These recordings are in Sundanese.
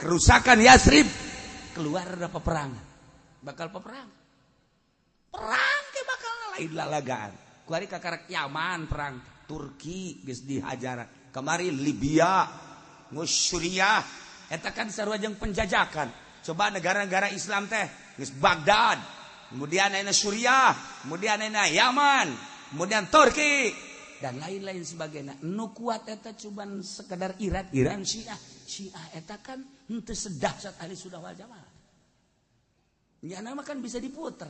Kerusakan Yasrib keluar ada peperangan. Bakal peperangan. Perang ke bakal lain lalagaan. Kuari kakarak Yaman perang, Turki geus dihajar. Kamari Libya, geus Suriah, eta kan sarua jeung penjajakan. Coba negara-negara Islam teh geus Baghdad, kemudian ayeuna Suriah, kemudian ayeuna Yaman, kemudian Turki dan lain-lain sebagainya. Nu kuat eta cuman sekedar Irak, Iran, Syiah. Syiah eta kan henteu sedahsyat Ahli Sunnah wal Jamaah. Nya nama kan bisa diputer.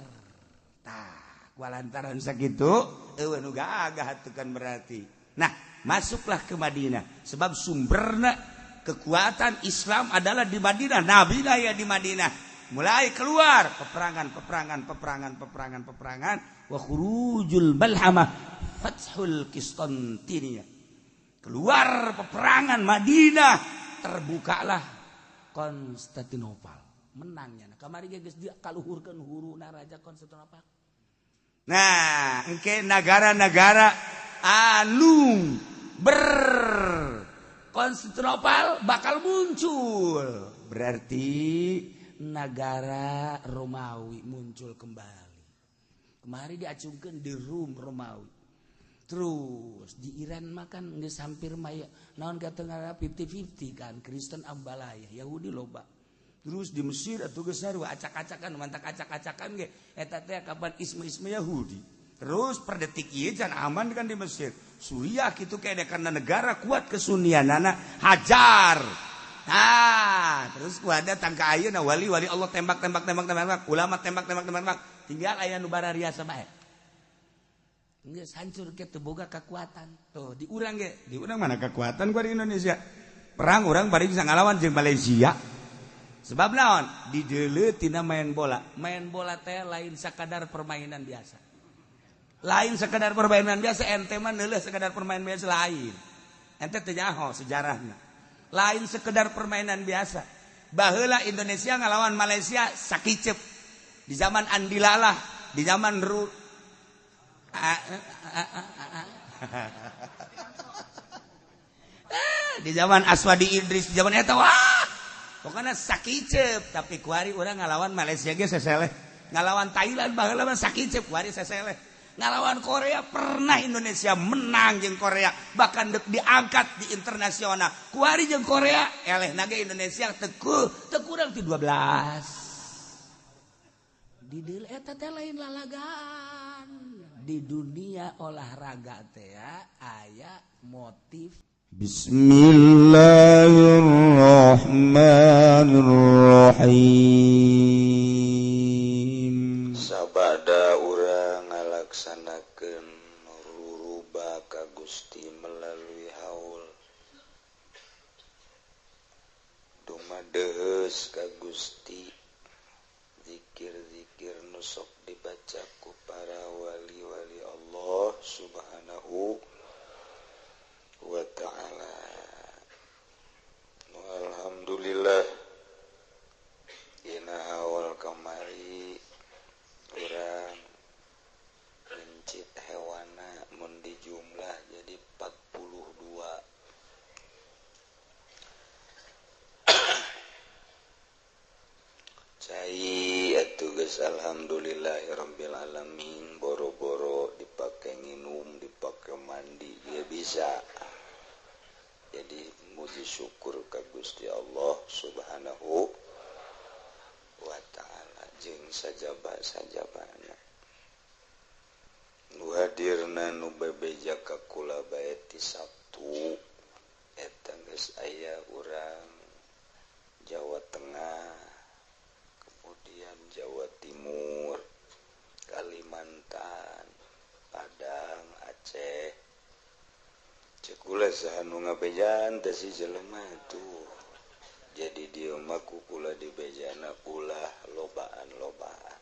Tah, kualantaran sakitu eueuh nu gagah atuh kan berarti. Nah, masuklah ke Madinah sebab sumberna kekuatan Islam adalah di Madinah. Nabi lah ya di Madinah. Mulai keluar peperangan, peperangan, peperangan, peperangan, peperangan, wa khurujul malhamah fathul Qistintiniyah. Keluar peperangan Madinah, terbukalah Konstantinopel. Menangnya. Nah, kamari ge geus dikaluhurkeun huruna raja Konstantinopel. Nah, engke negara-negara anu ber Konstantinopel bakal muncul. Berarti negara Romawi muncul kembali. Kemari diacungkeun di Rum Romawi. Terus di Iran makan geus hampir maya naon kata 50-50 kan, Kristen ambalaya, Yahudi loba. Terus di Mesir atuh geus sarua acak-acakan, mantak acak-acakan ge eta teh kapan isme-isme Yahudi. Terus per detik ieu can aman kan di Mesir. Suriah kitu kene karena negara kuat kesunianana hajar. Nah, terus ku ada tangka ayeuna wali-wali Allah tembak tembak tembak tembak, ulama tembak tembak tembak, tembak. Tinggal aya nu barariasa bae. Geus hancur ke teu boga kekuatan. Tuh di urang ge, di urang mana kekuatan gua di Indonesia. Perang urang bari bisa ngalawan jeung Malaysia. Sebab naon? Dideuleu tina main bola. Main bola teh lain sakadar permainan biasa. Lain sekadar permainan biasa, ente mah neuleuh sekadar permainan biasa lain. Ente teu nyaho sejarahna. Lain sekedar permainan biasa. Baheula Indonesia ngalawan Malaysia sakicep. Di zaman Andi Lalah, di zaman Ru di zaman Aswadi Idris, di zaman eta wah. Pokoknya sakicep, tapi kuari urang ngalawan Malaysia ge seseleh. Ngalawan Thailand baheula mah sakicep, kuari seseleh. Ngalawan Korea pernah Indonesia menang jeung Korea, bahkan dek diangkat di internasional. Kuari jeung Korea eleh nage Indonesia teu kurang ti 12. Di deul eta teh lain lalagaan. Di dunia olahraga teh aya motif. Bismillahirrahmanirrahim. Sabada urang ngalaksanakeun ruruba ka Gusti melalui haul, dumadeheus ka Gusti, zikir-zikir nu sok dibaca ku para wali-wali Allah Subhanahu wa ta'ala. Alhamdulillah dina haul kamari urang mencit hewana mun dijumlah jadi 42. Cai atuh geus alhamdulillahirabbil alamin, boro-boro dipake nginum, dipake mandi dia bisa. Jadi muji syukur ka Gusti Allah Subhanahu wa ta'ala jeung sajaba-sajabana. Nu hadirna nu bebeja ka kula bae ti Sabtu eta geus aya urang Jawa Tengah, kemudian Jawa Timur, Kalimantan, Padang, Aceh. Cek kula saha nu ngabejaan teh si jelema tuh. Jadi dieu mah ku kula dibejana ulah lobaan-lobaan,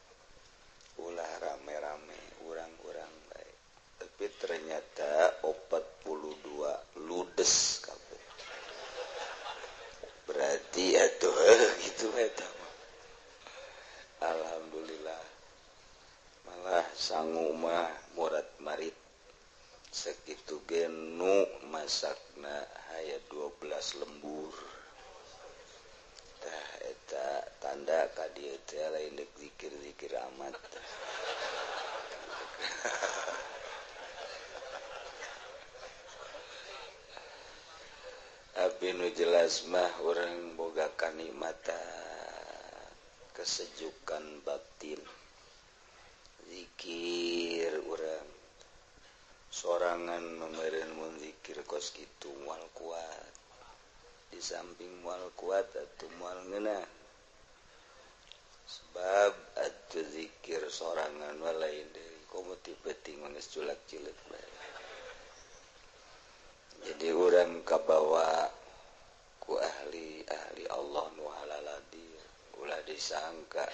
ulah rame-rame, urang-urang bae. Tapi ternyata 42 ludes kabeh. Berarti atuh gitu eta mah. Alhamdulillah. Malah sangu mah murat marit. Sakitu ge nu masakna aya 12 lembur. Tanda ka dieu teh lain deuk zikir-zikir amat. Tapi nu jelas mah urang boga kanikmatan, kesejukan batin. Zikir urang sorangan memeureun mun zikir kos kitu moal kuat. Di samping moal kuat atuh moal ngeunah. Sebab atuh zikir sorangan mah lain deui, komo ti peuting mah geus culak-cileuk bae. Jadi urang kabawa ku ahli-ahli Allah nu halaladir, ulah disangka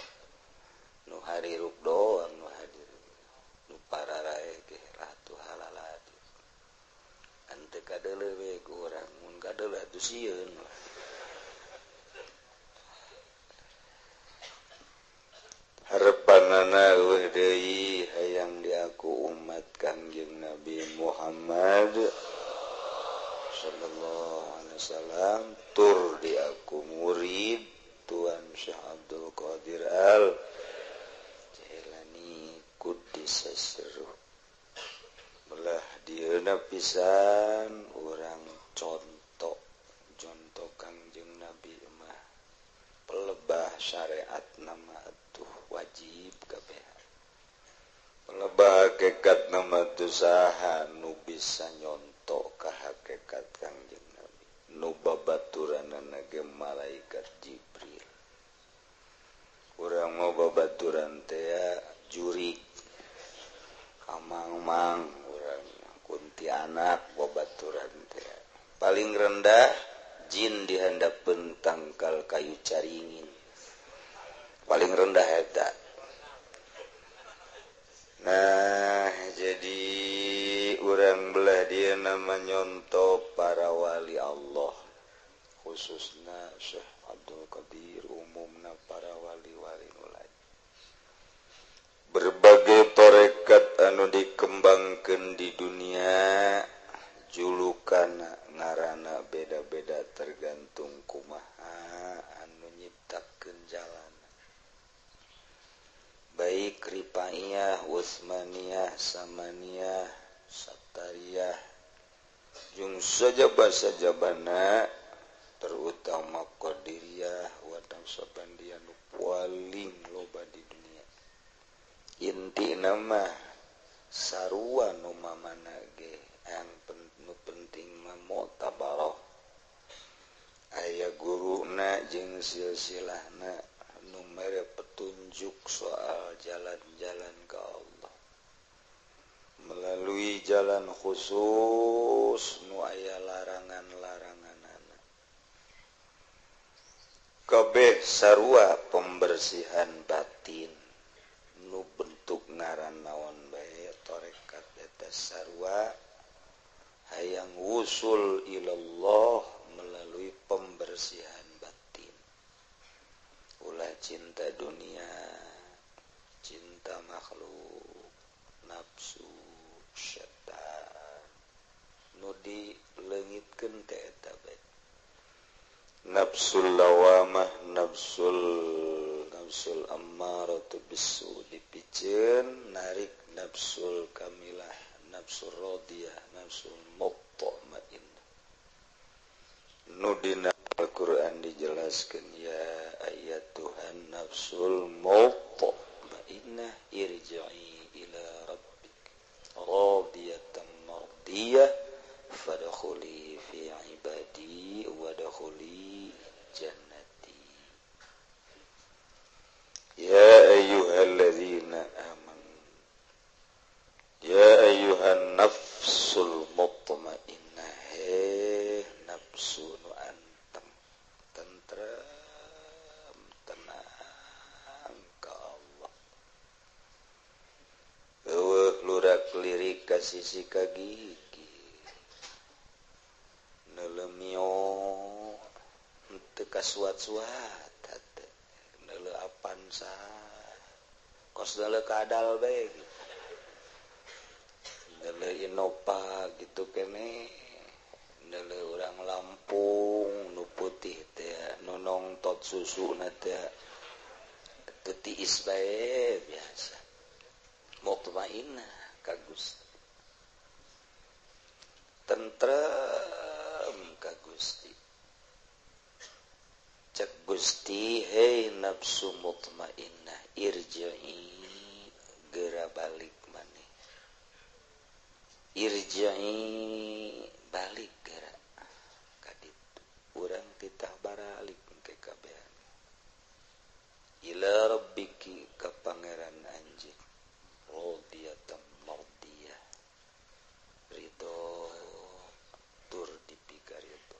nu hariruk doang nu hadir, nu pararae ge ratu halaladir. Ante kadeuleu we ku urang, mun kadeuleu atuh sieun. Harepanana eueuh deui hayang diaku umat Kangjeng Nabi Muhammad sallallahu alaihi wasallam, tur diaku murid Tuan Syekh Abdul Qadir Al Jailani kuddisa sirruh. Belah dieuna pisan urang contoh contoh Kangjeng Nabi mah pelebah syariat nama atuh wajib kabeh. Pelebah hakikat nama tuh saha nu bisa nyontok ka hakikat Kangjeng Nabi, nu babaturanana ge malaikat Jibril. Urang mau babaturan teh jurik kamang-mang, urang kuntianak babaturan teh paling rendah jin dihandapeun tangkal kayu caringin, paling rendah eta. Nah, jadi urang belah dia nama nyonto para wali Allah, khususnya Syekh Abdul Qadir, umumna para wali-wali nu lain. Berbagai tarekat anu dikembangkeun di dunia, julukan ngaranna beda-beda tergantung kumaha anu nyiptakeun jalan. Baik Rifaiyah, Utsmaniyah, Samaniyah, Sattariyah, jeung sajaba-sajabana, terutama Qadiriyah wa Naqsyabandiyah nu paling loba di dunia. Intina mah sarua nu mamana ge, yang nu penting mah muktabaroh. Aya guruna jeung silsilahna nu mere petunjuk soal jalan-jalan ke Allah melalui jalan khusus nu aya larangan-laranganana. Kabeh sarua pembersihan batin nu bentuk ngaran naon bae tarekat eta sarua hayang wusul ilallah melalui pembersihan batin. Ulah cinta dunia, cinta makhluk, nafsu, setan nu dileungitkeun teh eta bae. Nafsul lawamah, nafsul ammaratu bisu dipiceun, narik nafsul kamilah, nafsul radiyah, nafsul mutmainnah. Nu dina Al-Qur'an dijelaskeun, ya ayyatuhan nafsul mutmainnah irji'i ila rabbik radiyatan mardiyah fadkhuli fi ibadi wadkhuli jannati. Ya ayyuhalladzina amanu ya ayyuhan nafsul mutmainnah, he nafsu nu anteng, tentrem, tenang ka Allah. Eueuh lurak lirik ka sisi ka gigi, neuleumio teu kasuat-suat hate, neuleu Avanza kos neuleu kadal bae gitu, neuleu Innova gitu kene, neuleu urang Lampung nu putih teh nu nongtot susuna teh. Teu tiis bae biasa. Mutmainnah ka Gusti. Tentrem ka Gusti. Cek Gusti, hei nafsu mutmainnah irji'i, geura balik maneh. Irji'i balik geura ka ditu. Urang titah baralik ke kabehan. Ila rabbiki ka pangeran anjeun. Radiyatan mardiyah. Ridho tur dipikaridho.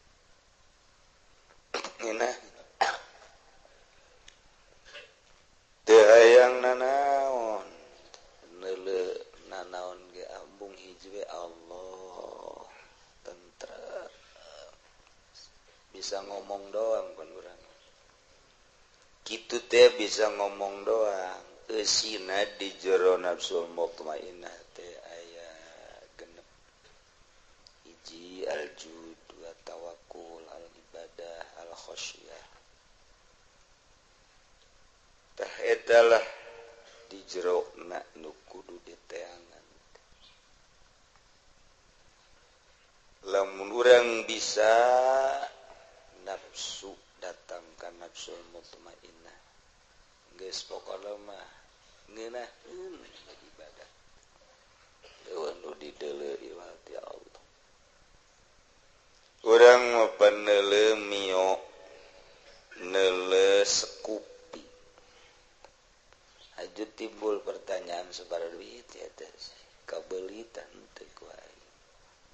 Ngeunah teu hayang nanaon, neuleu nanaon ge ambung hiji we Allah tentrem. Bisa ngomong doang kan urang. Kitu teh bisa ngomong doang. Eusina di jero nafsul mutmainnah teh aya genep. Hiji al-jud, dua tawakul, al-ibadah, al-khasyah. Tah eta lah di jero na nu kudu diteangan. Lamun urang bisa nafsu datangkan nafsul mutmainnah, geus pokona mah ngeunaheun ibadah. Leuweung nu dideuleu iwal ti Allah. Urang mah paneuleu mio, neuleu sekupi. Aju timbul pertanyaan sabaraha duit ya teh kabeuli tah henteu ku aing.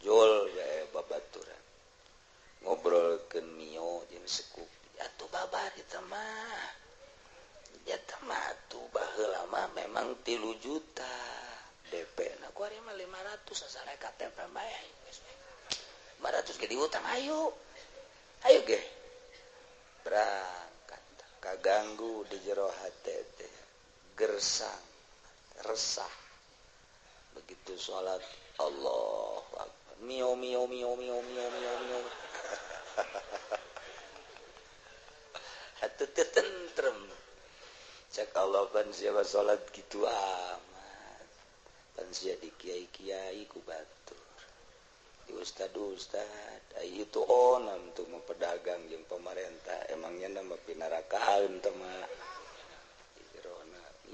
Jol bae babaturan. Ngobrolkeun mio jeung sekupi. Atuh babar eta mah. Eta mah atuh baheula mah memang 3 juta. DP na ku ari mah 500 asal KTP bae. 500 ge diutang ayo. Ayo ge. Berangkat kaganggu di jero hate teh. Gersang, resah. Begitu sholat Allahu Akbar. Mio mio mio mio mio mio mio. Atuh teu tentrem. Cek Allah pan siapa sholat gitu amat. Pan sia di kiai-kiai ku batur. Di ustad-ustad, ai itu onam tuh mah pedagang jeung pemerintah. Emangnya nama pinarakaeun teh mah.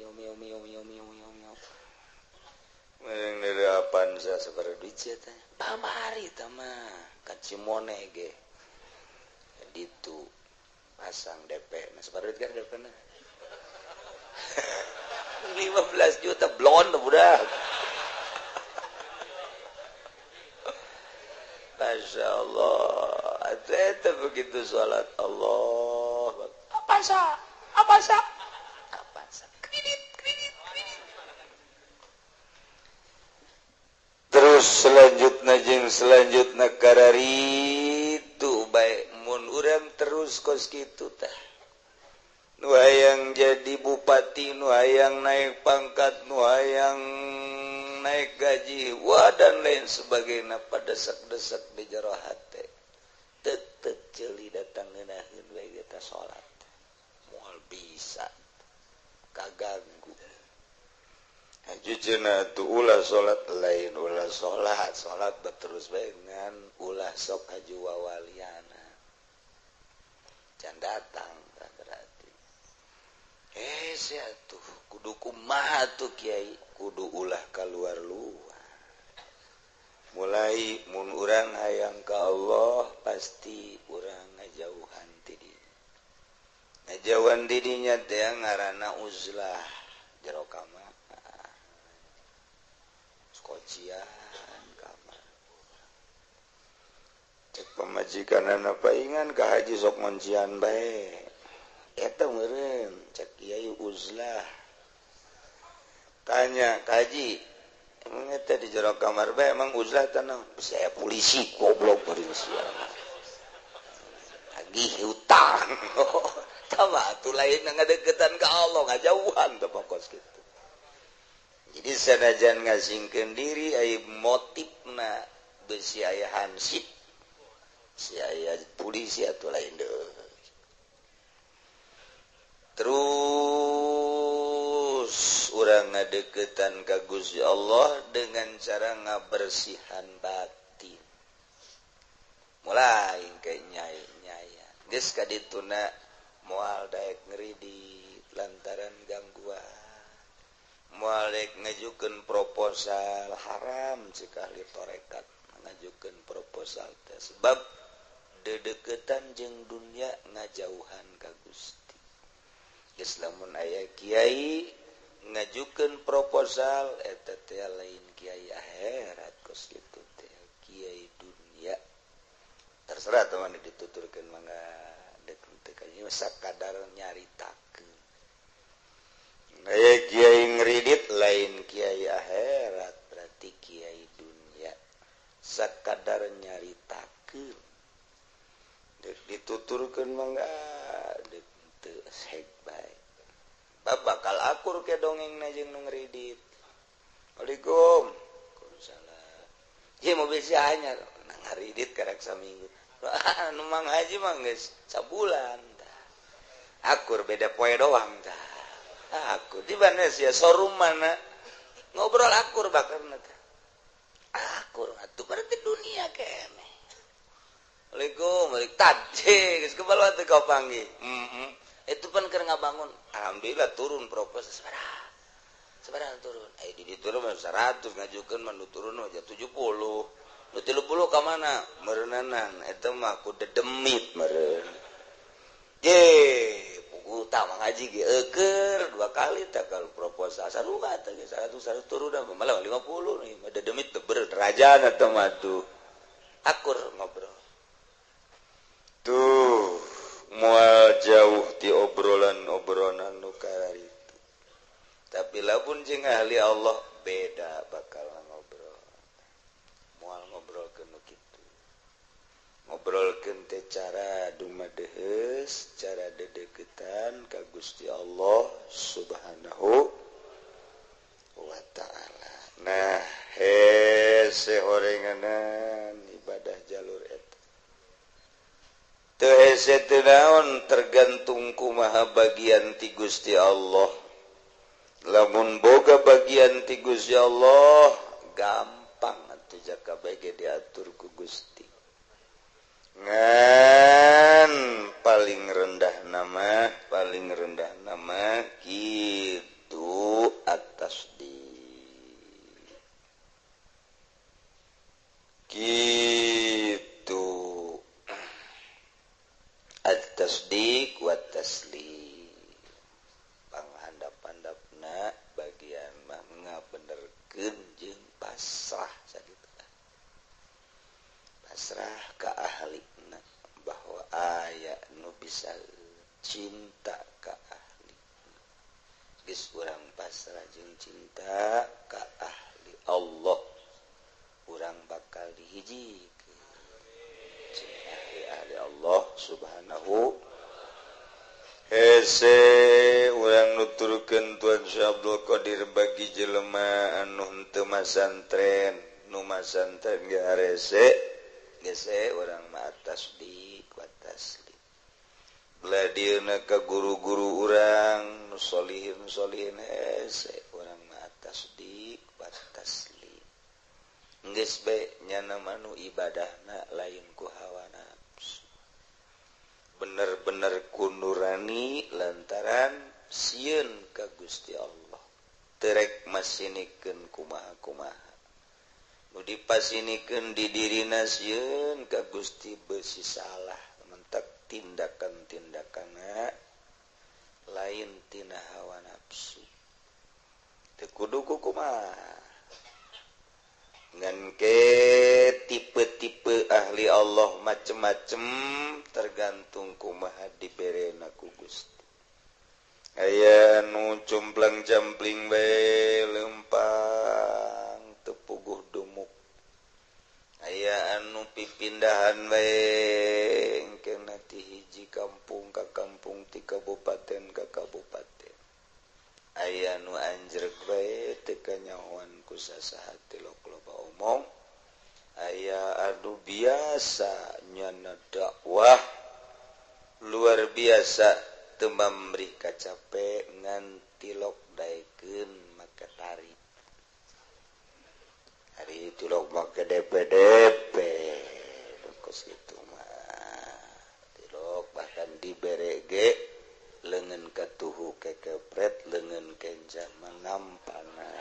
Mio mio mio mio mio mio mio. Meureun dari sa sabaraha duit sia teh? Pamari teh mah ka Cimone ge. Ditu pasang DP. Nah sabaraha duit kan DP na? 15 juta blon budak. Masya Allah. Eta begitu sholat Allah. Apa sa? Apa sa? Apa sa? Kredit, kredit, kredit. Terus selanjutnya jeung selanjutnya kararitu bae mun urang terus kos kitu tah. Nu hayang jadi bupati, nu hayang naik pangkat, nu hayang naik gaji, wah dan lain sebagainya pada desak-desak di jero hate. Tetep ceuli datang ngeunaheun bae eta salat. Moal bisa kaganggu. Haji cenah tuh ulah salat lain ulah salat, salat terus bae ngan ulah sok haji wawaliana. Can datang berarti. Sia tuh kudu kumaha tuh kiai, kudu ulah keluar luar. Mulai mun urang hayang ka Allah pasti urang ngajauhan ti dinya. Ngajauhan di dinya teh ngaranna uzlah jero kamar. Skocian kamar. Cek pamajikanana paingan ka haji sok ngoncian bae. Eta meureun cek kiai uzlah. Tanya ka haji, emang eta di jero kamar bae emang uzlah teh naon? Saya polisi goblok beureun sia. Tagih hutang. Tama atuh lain ngadeukeutan ka Allah ngajauhan teh pokos kitu. Jadi sanajan ngasingkeun diri aya motifna beusi aya hansip. Si aya polisi atuh lain deui. Terus Terus urang ngadeukeutan ka Gusti Allah dengan cara ngabersihan batin. Mulai ke nyai-nyayan. Geus ka dituna moal daek ngeridit lantaran gangguan. Moal daek ngajukeun proposal haram cek ahli tarekat ngajukeun proposal teh sebab dedeketan jeung dunya ngajauhan ka Gusti. Geus lamun aya kiai ngajukeun proposal eta teh lain kiai akhirat kos kitu teh kiai dunya. Terserah teman dituturkeun mangga dek teu ka sakadar nyaritakeun. Aya kiai ngridit lain kiai akhirat berarti kiai dunya sakadar nyaritakeun. Dek dituturkeun mangga dek teu sek bae. Bab bakal akur ke dongengna jeung nu ngridit. Waalaikum. Waalaikumsalam. Ieu mobil si anyar nah ngaridit karek saminggu. Nu Mang Haji mah geus sabulan tah. Akur beda poe doang tah. Akur di mana sia showroom mana ngobrol akur bakarna teh. Akur atuh berarti dunia keneh. Waalaikum, waalaikum. Tadi geus kebal teh kau panggih. Itu pan keur ngabangun. Alhamdulillah turun proposal sabaraha. Sabaraha turun. Di ditu mah 100 ngajukeun mah nu turun mah 70. Nu 30 ka mana? Meureunana eta mah ku dedemit meureun. Ye, puguh tah Mang Haji ge eueur dua kali tah kalau proposal sarua teh 100 100 turun malah 50 nih mah dedemit teh berderajat eta mah tuh. Akur ngobrol. Tuh moal jauh ti obrolan-obrolan nu kararitu. Tapi lamun jeung ahli Allah beda bakal ngobrol. Moal ngobrolkeun nu kitu. Ngobrolkeun teh cara dumadeheus, cara dedeukeutan ka Gusti Allah Subhanahu wa ta'ala. Nah, hese horenganan ibadah jalur eta. Teu hese teu naon tergantung kumaha bagian ti Gusti Allah. Lamun boga bagian ti Gusti Allah gampang atuh jaka bege diatur ku Gusti. Ngan paling rendah nama kitu atas di kitu at-tasdiq wa taslim. Panghandap-handapna bagian mah ngabenerkeun jeung pasrah sakitu. Pasrah ka ahlina bahwa aya nu bisa cinta ka ahli. Geus urang pasrah jeung cinta ka ahli Allah. Urang bakal dihijikeun ahli Allah Subhanahu. Hese urang nuturkeun Tuan Syekh Abdul Qadir bagi jelema anu henteu masantren, nu masantren ge harese gese urang mah tasdik wa taslim. Beladieuna ka guru-guru urang nu solihin hese urang mah tasdik wa taslim. Geus bae nyana manu ibadahna lain ku hawa nafsu. Bener-bener kunurani lantaran sieun ka Gusti Allah. Terek masinikeun kumaha-kumaha. Nu dipasinikeun di dirina sieun ka Gusti beusi salah mentak tindakan-tindakanna lain tina hawa nafsu. Teu kudu kumaha. Ngan ke tipe-tipe ahli Allah macem-macem tergantung kumaha diberena ku Gusti. Aya nu cumplang-campling bae lempang teu puguh dumuk. Aya anu pipindahan bae engkeuna ti hiji kampung ka kampung, ti kabupaten ka kabupaten. Aya nu anjreg bae teu kanyahoan ku sasaha teh loba omong. Aya anu biasa nyana dakwah luar biasa teu mamrih kacape ngan Tilok daekeun make tarif. Hari tilok make DPDP. Kos kitu mah. Tilok bahkan dibere ge leungeun katuhu kekepret leungeun kenca menampana.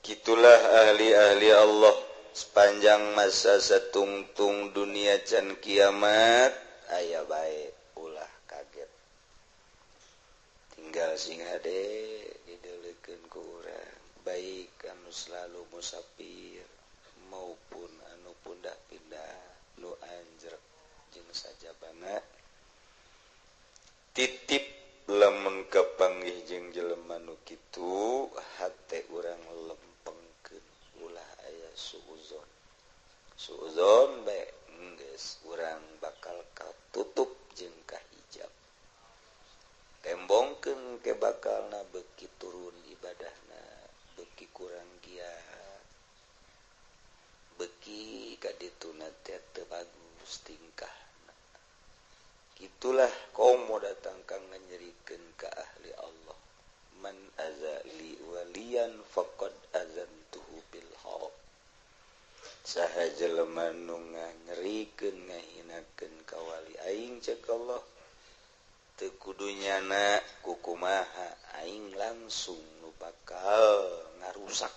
Gitulah ahli-ahli Allah sepanjang masa satungtung dunia can kiamat aya bae ulah kaget. Tinggal sing hade dideulekeun ku urang baik anu selalu musafir maupun anu pindah-pindah nu anjrek jeung sajabana titip lamun kapanggih jeung jelema nu kitu hate urang lempengkeun ulah aya suuzon. Suuzon bae geus urang bakal katutup jeung kahijab. Tembongkeun ke bakalna beuki turun ibadahna, beuki kurang giat, beuki ka dituna teh teu bagus tingkah. Itulah komo datang kang nyerikeun ka ahli Allah. Man azali waliyan faqad azantuhu bil harb. Saha jelema nu nyerikeun ngahinakeun ka wali aing cek Allah teu kudu nyana kukumaha aing langsung nu bakal ngarusak.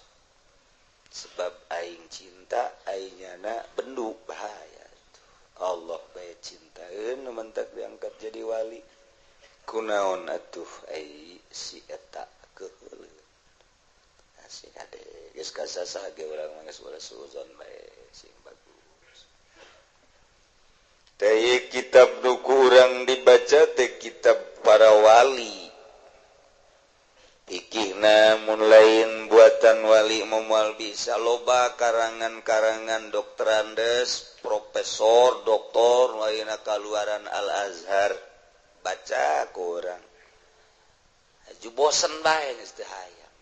Sebab aing cinta aing nyana bendu bahaya. Allah bae cintaeun nu mentak diangkat jadi wali kunaon atuh ai si eta keuheuleuh asih ade geus kasasah ge urang mah geus ulah suuzon bae sing bagus teh kitab nu kurang dibaca teh kitab para wali pikihna mun lain buatan wali moal bisa loba karangan-karangan dokterandes profesor doktor lainna kaluaran Al-Azhar baca ku urang aju bosen bae geus teu hayang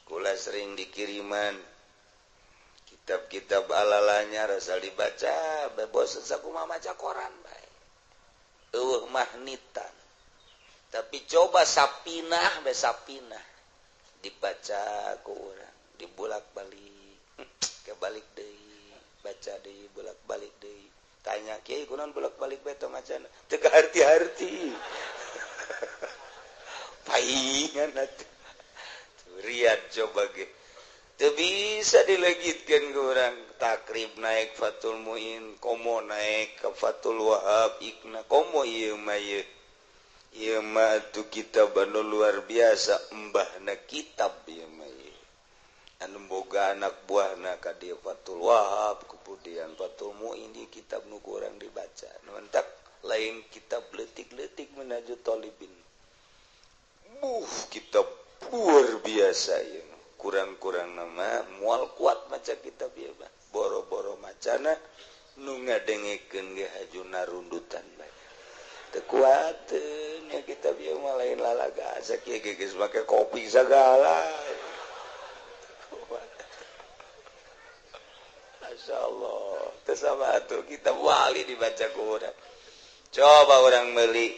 kula sering dikiriman kitab-kitab alalanya rasa dibaca bae bosen sakumaha maca koran bae eueuh mahnitan. Tapi coba sapinah be sapinah dibaca ku urang dibulak-balik kebalik deui baca deui bolak-balik deui tanya kiai kunaon bolak-balik bae tong macana teu kaharti-harti paingan atuh riat coba ge teu bisa dilegitkeun ku urang takrib naik Fathul Muin komo naik ka Fathul Wahab ikna komo ieu mah ieu ieu mah atuh kitab anu luar biasa embahna kitab ieu mah ieu anu boga anak buahna ka dieu Fathul Wahab kemudian Fathul Muin di kitab nu kurang dibaca nu entak lain kitab leutik-leutik menaju tolibin buh kitab luar biasa ieu kurang-kurang nama moal kuat maca kitab ieu mah boro-boro macana nu ngadengekeun ge haju narundutan bae teu kuateun ya kitab ieu mah lain lalaga sakieu ge geus make kopi sagala. Masya Allah teu sama atuh kitab wali dibaca ku urang. Coba urang meuli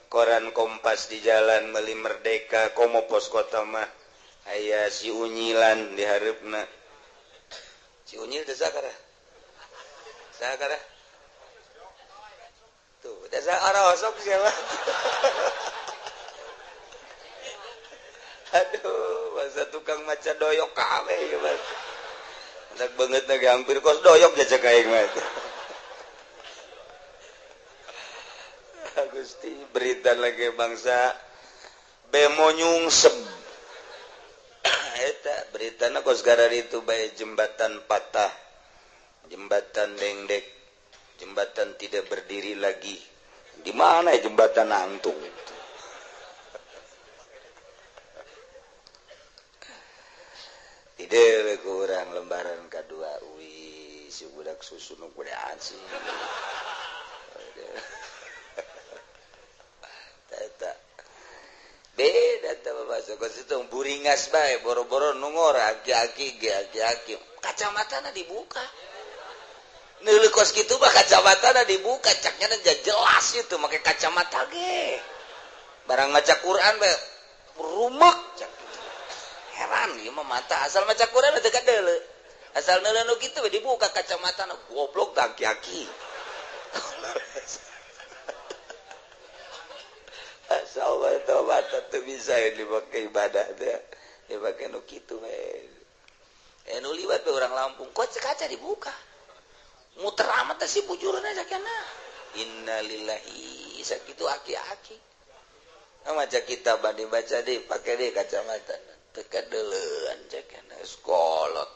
koran Kompas di jalan meuli Merdeka komo pos kota mah aya si Unyilan di hareupna. Si Unyil teh sakara? Sakara? Tuh, dasar arosok siapa? Aduh, masa tukang maca doyok kabeh ieu mah. Anak banget lagi hampir kos doyok jajak aing mah. Gusti berita lagi bangsa bemo nyungsep. Eta beritana kos garar itu bae jembatan patah, jembatan dengdek, jembatan tidak berdiri lagi. Di mana ya jembatan nangtung? Tidak kurang lembaran kedua. Wih, si budak susu nu gedean sih. Eta beda teh bahasa kos itu buringas bae boro-boro nu ngora aki-aki ge aki-aki kacamatana dibuka. Neuleuh kos kitu mah kacamatana dibuka caknya jelas itu make kacamata ge. Barang maca Quran bae rumek cak. Heran ieu mah mata asal maca Quran teu kadeuleu. Asal neuleuh nu kitu we dibuka kacamatana goblok tah aki-aki. Asal bae tobat teu bisa dipake ibadah teh. Dipake nu kitu we. Nu liwat we urang Lampung kok kaca dibuka. Muter amat sih bujurna sakena. Innalillahi sakitu aki-aki. Maca kitab bade baca deh pake deh kacamata. Teu kadeuleuan cakena sekolot.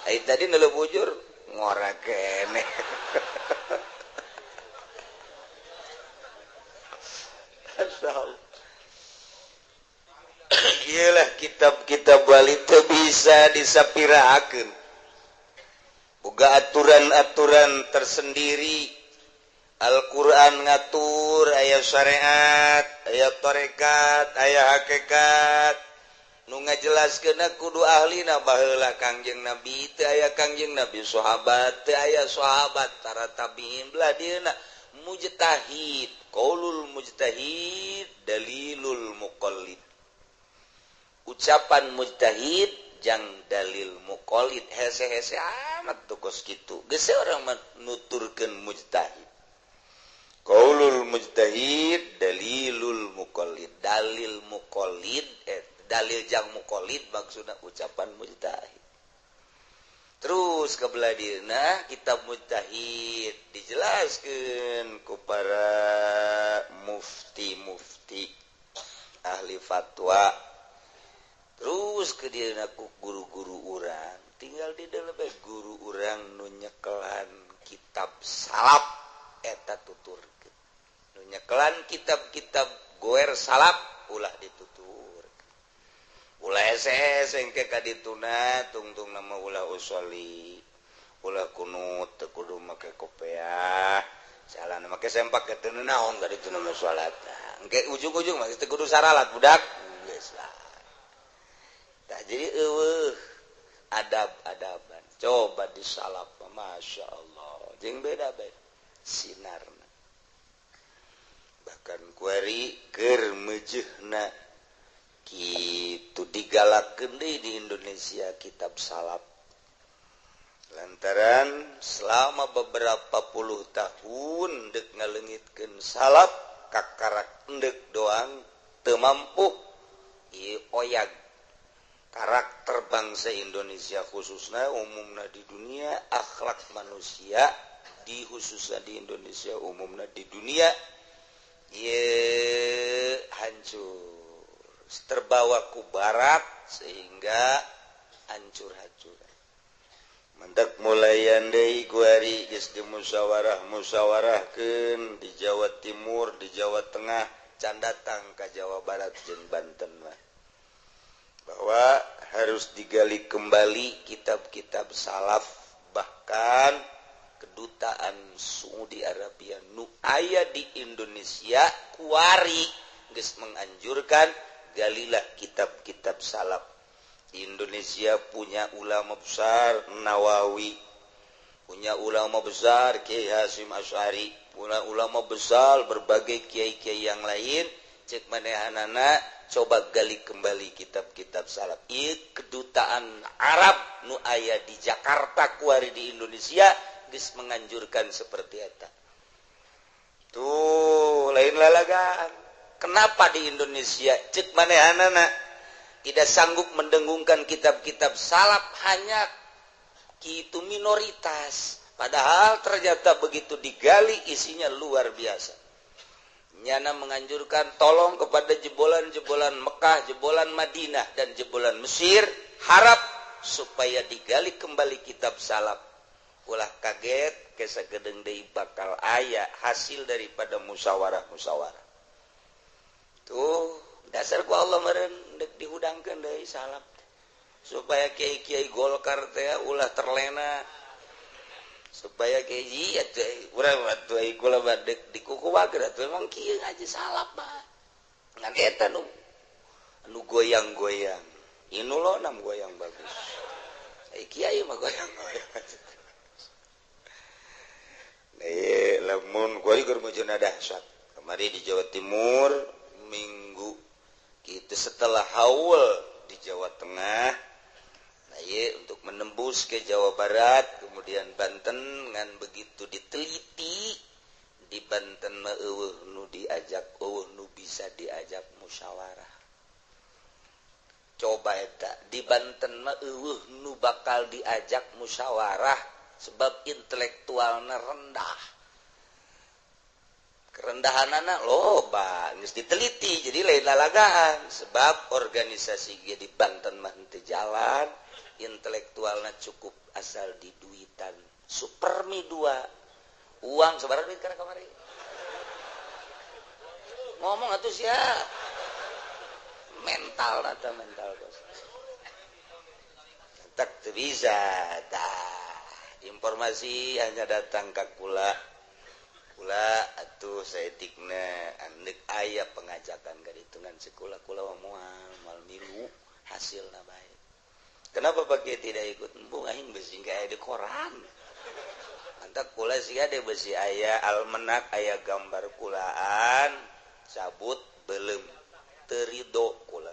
Ai tadi neuleuh bujur ngora keneh. Asal. Iyalah kitab-kitab Bali teu bisa disapirakeun. Boga aturan-aturan tersendiri. Al-Quran ngatur aya syariat, aya tarekat, aya hakikat. Nu ngajelaskeunna kudu ahlina baheula Kangjeng Nabi teu aya Kangjeng Nabi sahabat teu aya sahabat para tabiin belah dieuna mujtahid, qaulul mujtahid dalilul muqallid. Ucapan mujtahid jang dalil muqallid hese-hese amat tuh kos kitu. Geus urang nuturkeun mujtahid. Qaulul mujtahid dalilul muqallid. Dalil muqallid dalil jang muqallid maksudna ucapan mujtahid. Terus ke belah dieuna kitab mujtahid dijelaskeun ku para mufti-mufti ahli fatwa. Terus ke dieuna ku guru-guru urang, tinggal di dalam guru urang nu nyekelan kitab salaf eta tuturkeun. Nu nyekelan kitab-kitab goer salaf ulah ditutur. Ulah hese-hese engke ka dituna tungtung nama ulah usoli, ulah kunut teu kudu make kopeah, jalan make sempak teu naon ka dituna mah salat. Engke ujung-ujung mah teu kudu saralat budak. Geus lah. Tah jadi eueuh adab-adaban. Coba disalap Masya Allah. Jeung beda bae sinarna. Bahkan kuari keur meujeuhna kitu digalakeun deui di Indonesia kitab salaf. Lantaran selama beberapa puluh tahun deuk ngaleungitkeun salaf kakarak endek doang teu mampu ieu oyag karakter bangsa Indonesia khususnya umumna di dunia, akhlak manusia di khususnya di Indonesia umumna di dunia ye hancur terbawa ku barat sehingga hancur-hancuran. Mendak mulayan deui kuari geus dimusyawarah-musyawarahkeun di Jawa Timur, di Jawa Tengah, can datang ka Jawa Barat jeung Banten mah. Bahwa harus digali kembali kitab-kitab salaf, bahkan kedutaan Saudi Arabia nu aya di Indonesia kuari geus menganjurkan galilah kitab-kitab salaf. Indonesia punya ulama besar Nawawi, punya ulama besar Kiai Hasyim Asy'ari, punya ulama besar berbagai kiai-kiai yang lain. Cek manehanana coba gali kembali kitab-kitab salaf. Ieu kedutaan Arab nu aya di Jakarta kuari di Indonesia geus menganjurkan seperti eta. Tuh lain lalagaan. Kenapa di Indonesia cek manehanana tidak sanggup mendengungkan kitab-kitab salaf, hanya kitu minoritas. Padahal ternyata begitu digali isinya luar biasa. Nyana menganjurkan tolong kepada jebolan-jebolan Mekah, jebolan Madinah, dan jebolan Mesir, harap supaya digali kembali kitab salaf. Ulah kaget kesagedeng deui bakal aya hasil daripada musyawarah-musyawarah. Tuh dasar ku Allah meureun deuk dihudangkeun deui salaf supaya kiai-kiai Golkar teh ulah terlena, supaya kiai atuh urang atuh ai kula badek dikukuwakeun atuh emang kieu ngaji salaf mah. Ngan eta nu anu goyang-goyang. Inu lo nam goyang bagus. Ai kiai mah goyang-goyang. Mun kuari keur mejeuna dahsyat. Kamari di Jawa Timur minggu gitu setelah haul di Jawa Tengah. Nah, ieu untuk menembus ke Jawa Barat, kemudian Banten ngan begitu diteliti di Banten mah eueuh nu diajak, eueuh nu bisa diajak musyawarah. Coba eta di Banten mah eueuh nu bakal diajak musyawarah sebab intelektualna rendah. Kerendahanana loba geus diteliti jadi lain lalagaan sebab organisasi ge di Banten mah henteu jalan, intelektualna cukup asal diduitan. Supermi 2 uang sabaraha duit kana kamari? Ngomong atuh sia. Mental atau mental bos. Tak bisa tah. Informasi hanya datang ka kula. Kula atuh saeutikna andek aya pengajakan ka ditu ngan sekolah kula moal moal milu hasilna bae. Kenapa Pak Kiai tidak ikut? Embung aing besi aya di koran. Antak kula sia de besi aya almenak aya gambar kulaan cabut belum terido kula.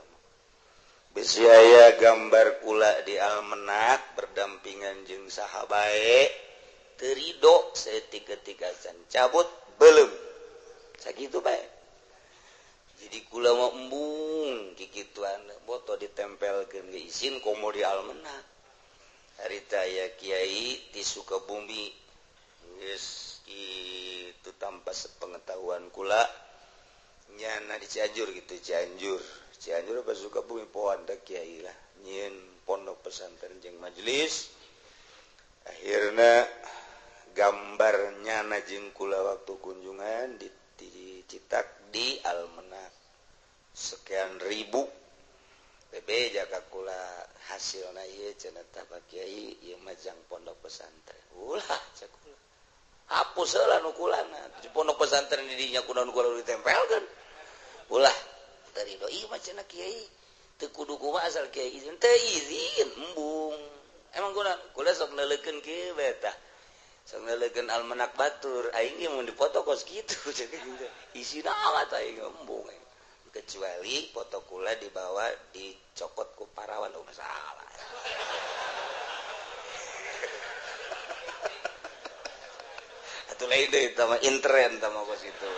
Besi aya gambar kula di almenak berdampingan jeung saha bae terido saeutik-eutik acan cabut belum. Sakitu bae. Jadi kula mah embung kikituan boto ditempelkeun ge isin komo di almenak. Harita aya kiai di Sukabumi geus kitu tanpa sepengetahuan kula nyana di Cianjur gitu, Cianjur. Cianjur apa Sukabumi poan da kiai lah nyieun pondok pesantren jeung majelis. Akhirna gambar nyana jeung kula waktu kunjungan dicetak di almenak sekian ribu. Bebe jaga kula hasilna ieu cenah tah Pak Kiai ieu mah jang pondok pesantren. Ulah cek kula. Hapus heula nu kulana. Di pondok pesantren di dinya kunaon kula ditempelkeun. Ulah teu rido ieu mah cenah kiai teu kudu kumaha asal kiai izin teu izin embung. Emang kula kula sok neuleukeun kieu bae tah. Sok neuleukeun almenak batur aing ge mun dipoto kos kitu cenah gitu. Isina amat aing embung. Kecuali foto kula dibawa dicokot ku parawan oh masalah. Atuh lain deui tah mah intern tah mah kos kitu.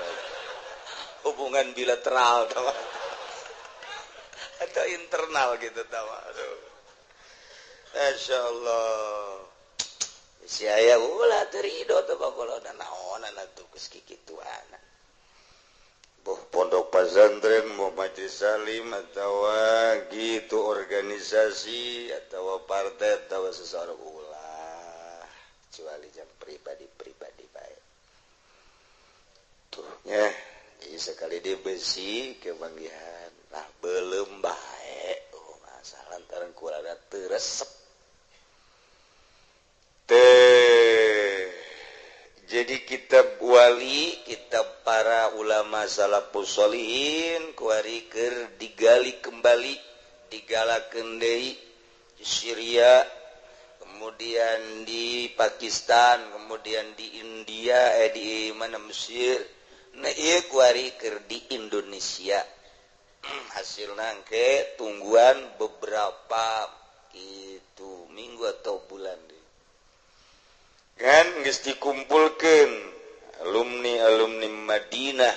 Hubungan bilateral tah mah. Atau internal gitu tah mah. Aduh. Masyaallah. Si aya ulah teu rido teh bakolona naonan atuh geus kikituan. Boh pondok pesantren mau majelis salim atau gitu organisasi atau partai atau seseorang ulah kecuali jam pribadi-pribadi baik tuh ya. Jadi sekali dia besi kebanggihan lah belum baik oh masalah lantaran kurang teresep teh. Jadi kitab wali, kitab para ulama salafus sholihin kuari keur digali kembali, digalakeun deui di Syria, kemudian di Pakistan, kemudian di India, di mana Mesir. Nah ieu kuari keur di Indonesia. Hasilna engke tungguan beberapa itu minggu atau bulan deui. Kan geus dikumpulkeun alumni-alumni Madinah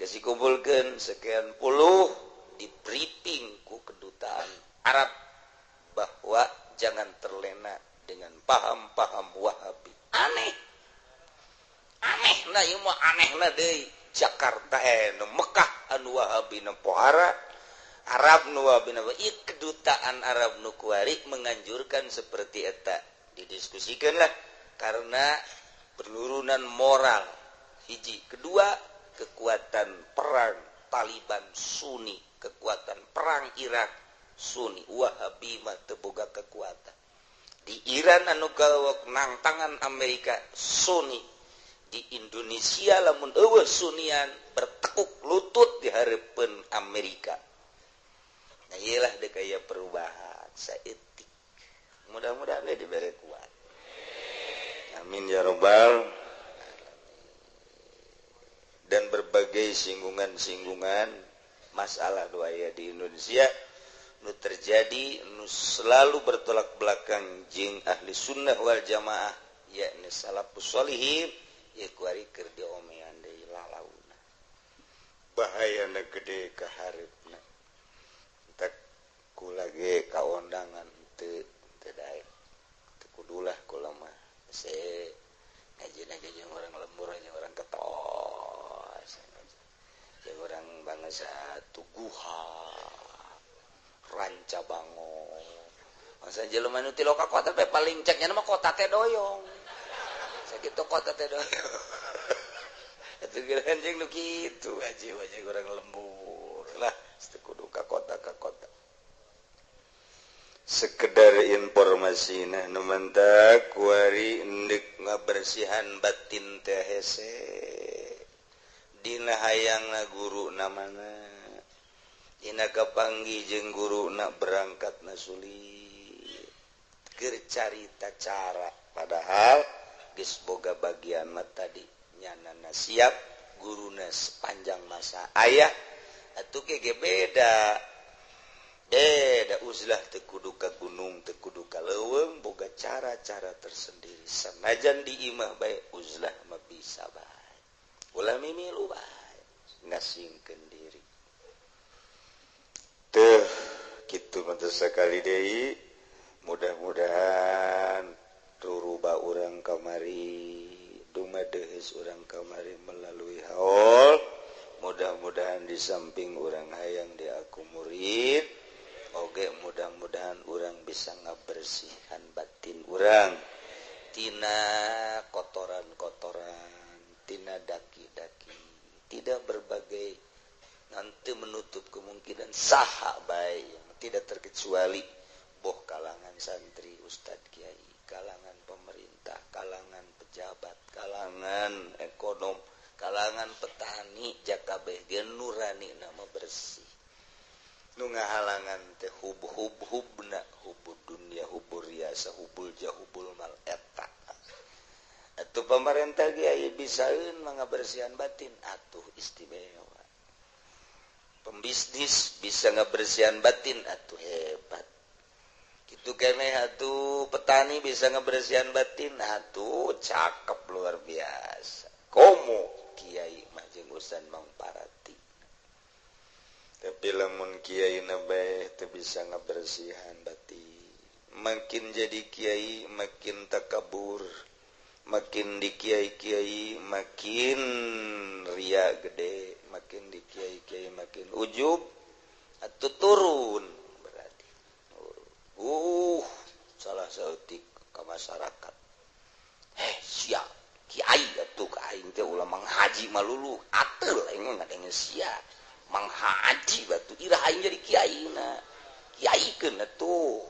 geus dikumpulkeun sekian puluh di briefing ku kedutaan Arab bahwa jangan terlena dengan paham-paham Wahabi. Aneh. Aneh na ieu mah anehna deui. Jakarta nu Mekah anu Wahabi nu pohara Arab nu Wahabi nu ieu kedutaan Arab nu kuari menganjurkan seperti eta. Didiskusikan lah karena penurunan moral hiji, kedua kekuatan perang Taliban Sunni, kekuatan perang Irak Sunni, Wahabi mah teu boga kekuatan. Di Iran anu gawok nangtangan Amerika Sunni, di Indonesia lamun eueuh Sunnian bertekuk lutut di hareupeun Amerika. Nah ieu lah deuk aya perubahan saeutik. Mudah-mudahan diberi kuat. Amin ya robbal alamin. deui singgungan-singgungan masalah nu aya di Indonesia nu terjadi nu selalu bertolak belakang jeung ahli sunnah wal jamaah yakni salafus sholihin ieu kuari keur diomean deui lalauna bahayana gede ka hareupna tak kula ge kaondangan teu teu daek teu kudulah kula mah se ngajina ge jeung urang lembur jeung urang ketos jeung urang bangsa tuguha Ranca Bango masa jelema nu ti loka kota teh paling ceknya mah kota teh doyong sakitu kota teh doyong atuh geus jeung nu kitu aja wae urang lembur lah teu kudu ka kota ka kota. Sekedar informasi nah nu mantak kuari endek ngabersihan batin teh hese dina hayangna guru na mana dina kapanggih jeung guru na berangkat na sulit keur carita cara padahal geus boga bagian mah tadi nyanana siap guruna sepanjang masa aya atuh ge beda beda uzlah teu kudu ka gunung teu kudu ka leuweung boga cara-cara tersendiri sanajan di imah bae uzlah mah bisa bae ulah mimilu bae ngasingkeun diri teuh kitu mah sakali deui mudah-mudahan turuba urang kamari dumadeheus urang kamari melalui haul mudah-mudahan di samping urang hayang diaku murid oge mudah-mudahan urang bisa ngabersihan batin urang tina kotoran-kotoran tina daki-daki tidak berbagai nanti menutup kemungkinan saha bae tidak terkecuali boh kalangan santri ustad kiai kalangan pemerintah kalangan pejabat kalangan ekonom kalangan petani jakabeh ge nurani nama bersih nu ngahalangan teh hub hub hubna hubud dunya hubur riasa hubul jahubul mal eta atuh pemerintah ge aya bisaeun ngabersihan batin atuh istimewa pembisnis bisa ngabersihan batin atuh hebat kitu keneh atuh petani bisa ngabersihan batin atuh cakep luar biasa komo kiai mah jeung urusan mangparati. Tapi lamun kiai na bae teu bisa ngabersihan batin makin jadi kiai makin takabur makin di kiai-kiai makin ria gede makin di kiai-kiai makin ujub atau turun berarti salah saeutik ka masyarakat siap kiai atuh ka aing teh ulah manghaji malulu ateul aing mah ngadenge sia manghaji batu irah aing jadi kiaina kiaikeun atuh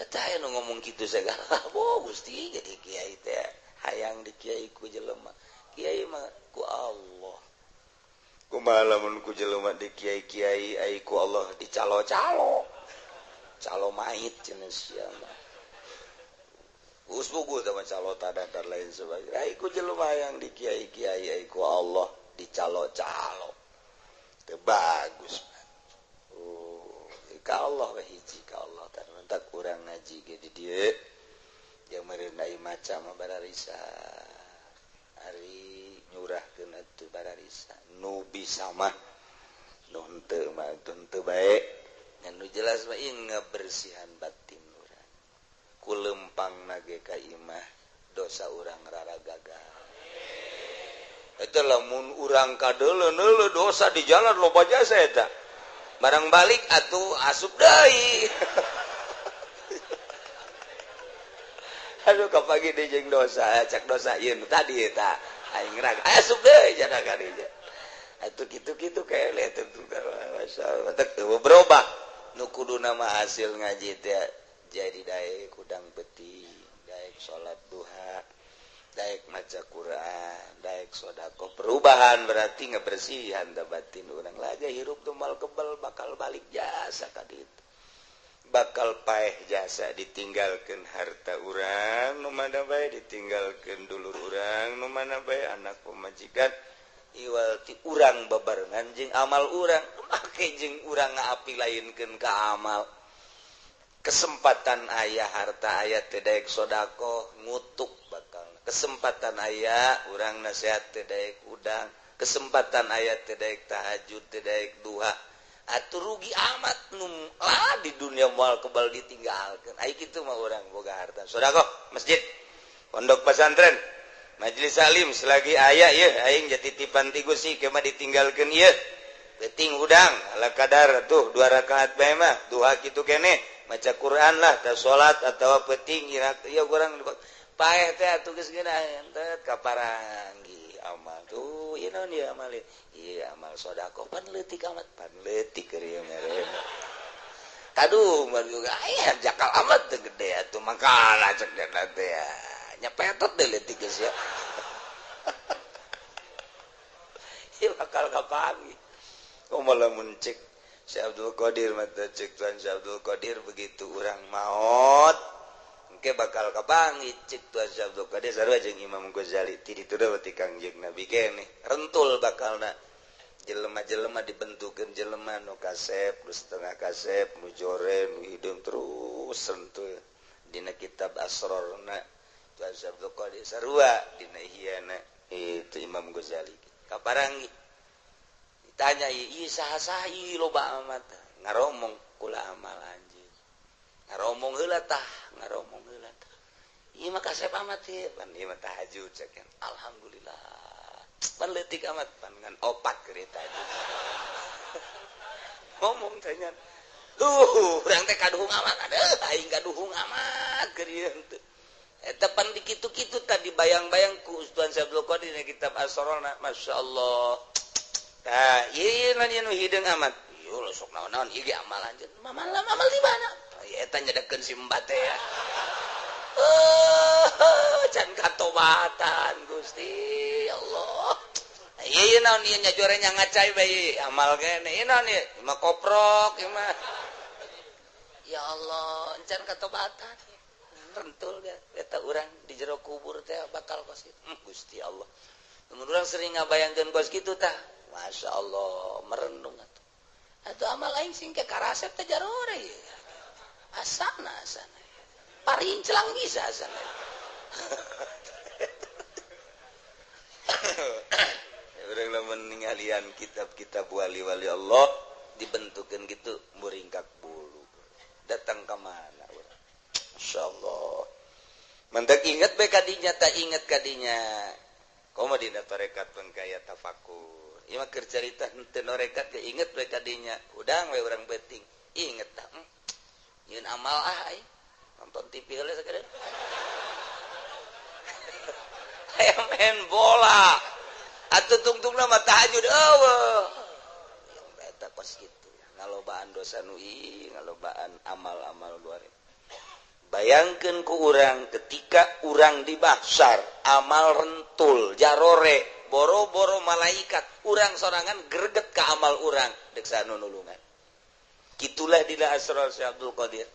eta aya nu ngomong kitu segala oh Gusti jadi kiai teh hayang di kiai ku jelema kiai mah ku Allah kumaha lamun ku jelema di kiai-kiai ai ku Allah dicalo-calo calo mait cenah sia mah geus puguh teh mah calo tadah dan lain sebagainya ai ku jelema hayang di kiai-kiai ai ku Allah dicalo-calo teu bagus ka Allah we hiji ka Allah tan mentak urang ngaji ge di dieu jeung meureun ai maca mah bararisa ari nyurahkeun atuh bararisa nu bisa mah nu henteu mah henteu bae ngan nu jelas mah ieu ngabersihan batin urang ku lempangna ge ka imah dosa urang rara gagal eta lamun urang kadeuleun dosa di jalan loba jasa eta barang balik atuh asup deui. Aduh kapagi deui jeung dosa cak dosa ieu nu tadi eta aing rag asup deui cenah ka dieu atuh kitu-kitu kele teu masyaallah teu berubah nu kuduna mah hasil ngaji teh jadi daek kudang beti daek salat duha daek maca Quran daek sedekah perubahan berarti ngebersihan da batin urang laja hirup tuh mal kebel bakal balik jasa ka ditu bakal paeh jasa ditinggalkeun harta urang nu mana bae ditinggalkeun dulur urang nu mana bae anak pamajikan Iwal ti urang babarengan jeung amal urang, make jeung urang ngaapi lainkeun ka amal. Kesempatan aya harta aya teu daek sedekah ngutuk bakal. Kesempatan aya urang nasihat teu daek udang, kesempatan aya teu daek tahajud teu daek duha. Atuh rugi amat nu lah di dunia moal kebal ditinggalkeun. Ai kitu mah urang boga harta. Sedekah masjid, pondok pesantren, majelis salim selagi aya ieu aing jadi titipan ti Gusti ke mah ditinggalkeun ieu. Penting udang ala kadar tuh 2 rakaat bae mah duha kitu keneh maca Quran lah tah salat atawa penting ieu urang paeh teh atuh geus ngeunaheun teh kaparanggi amal tuh ieu naon ieu amal ieu amal sedekah pan leutik amat pan leutik keur ieu mere. Aduh mah juga aya jakal amat teh gede atuh mangkana cek teh ya. Nyepetot deh leutik geus ya. Ieu bakal kapangi. Kumaha lamun cek Syekh Abdul Qadir mata cek Tuan Syekh Abdul Qadir begitu urang maot engke bakal kapangi cek Tuan Syekh Abdul Qadir sarua jeung Imam Ghazali ti ditu da ti Kangjeng Nabi keneh rentul bakalna jelema-jelema dibentukeun jelema nu kasep nu setengah kasep nu jore nu hideung terus rentul dina kitab Asrorna Tuan Syekh Abdul Qadir sarua dina Ihyana itu Imam Ghazali kaparangi ditanya ieu saha-saha ieu loba amat ngaromong kula amal anjeun ngaromong heula tah ngaromong heula tah ieu mah kasep amat ieu pan ieu mah tahajud cek alhamdulillah pan leutik amat pan ngan opat keur tahajud ngomong tanya urang teh kaduhung amat aduh aing kaduhung amat keur ieu henteu eta pan dikitu-kitu tadi bayang-bayang ku Tuan Syekh Abdul Qadir dina kitab Asrorna masyaallah. Tah ieu nu hideung amat ieu sok naon-naon ieu ge amal anjeun amal amal di mana eta nyedekeun si mbah teh ya can katobatan Gusti Allah ieu naon ieu nyajore nya ngacai bae amal kene ieu naon ieu mah koprok ieu mah ya Allah can katobatan rentul ge eta urang di jero kubur teh bakal kos kitu Gusti Allah mun urang sering ngabayangkeun kos kitu tah Masya Allah merenung atuh atuh amal aing sing ke karasep teh jarore asana asana parincelang bisa asana. Urang lamun ningalian kitab-kitab wali-wali Allah dibentukeun gitu muringkak bulu datang ka mana urang Masya Allah mentek inget bae kadinya tak inget kadinya komo dina tarekat pun kaya tafakur ieu mah keur carita henteu norekat ge inget we kadinya udang we urang beuting inget tah nyieun amal ah aing nonton TV heula sakedeung hayang main bola atuh tungtungna mah tahajud eueuh eta kos kitu ngalobaan dosa nu ieu ngalobaan amal-amal goreng. Bayangkeun ku urang ketika urang di mahsyar amal rentul jarore boro-boro malaikat urang sorangan greget ka amal urang deuk saha nu nulungan. Kitulah dina Asrar Syekh Abdul Qadir.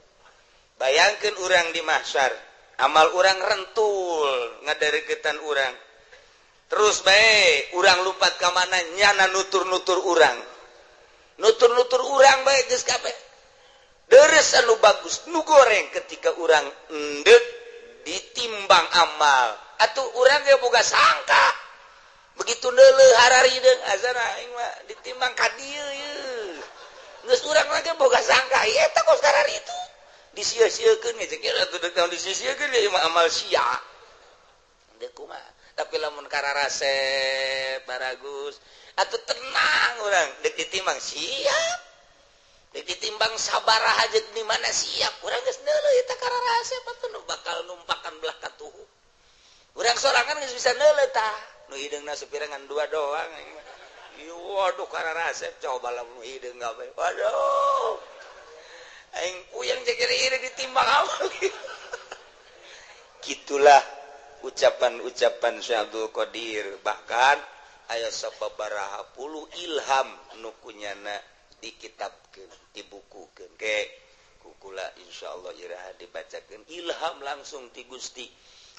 Bayangkeun urang di mahsyar amal urang rentul ngadareketan urang terus bae urang lupat ka mana nyana nutur-nutur urang nutur-nutur urang bae geus kabeh deres anu bagus nu goreng ketika urang endek ditimbang amal atuh urang ge boga sangka begitu neuleuh hararideung azana aing mah ditimbang ka dieu ieu geus urang mah ge boga sangka ieu eta kos kararitu disia-siakeun ge jeung atuh deuk naon disia-siakeun ieu mah amal sia deuk kumaha tapi lamun kararasep baragus atuh tenang urang deuk ditimbang siap ditimbang sabaraha jeung di mana siap urang geus neuleuh eta kararasep atuh nu bakal numpakan belah katuhu urang sorangan geus bisa neuleuh tah nu hideungna sapirangan dua doang ieu waduh kararasep coba lamun nu hideung gawe waduh aing puyeng jeung ieu ditimbang amal. Gitulah ucapan-ucapan Syekh Abdul Qadir bahkan aya sababaraha puluh ilham nu kunyana dikitabkeun dibukukeun ke kukula insyaallah iraha dibacakeun ilham langsung ti Gusti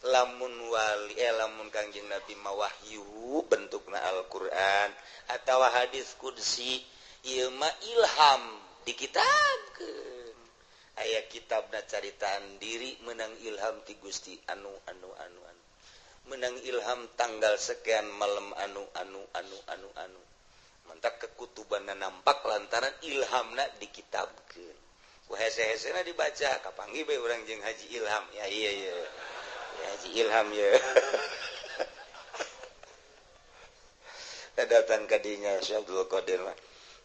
Lamun wali lamun Kangjeng Nabi mah wahyu bentukna Al-Qur'an atawa hadis qudsi ieu mah ilham dikitabkeun. Aya kitabna caritaan diri menang ilham ti Gusti anu anu anu anu. Menang ilham tanggal sekian malam anu anu anu anu anu. Mantak kekutubanna nampak lantaran ilhamna dikitabkeun. Ku hese-hesena dibaca kapanggih bae urang jeung Haji Ilham. Ya iya iya. Ya Haji Ilham ya. Datang ka dinya Syekh Abdul Qadir mah.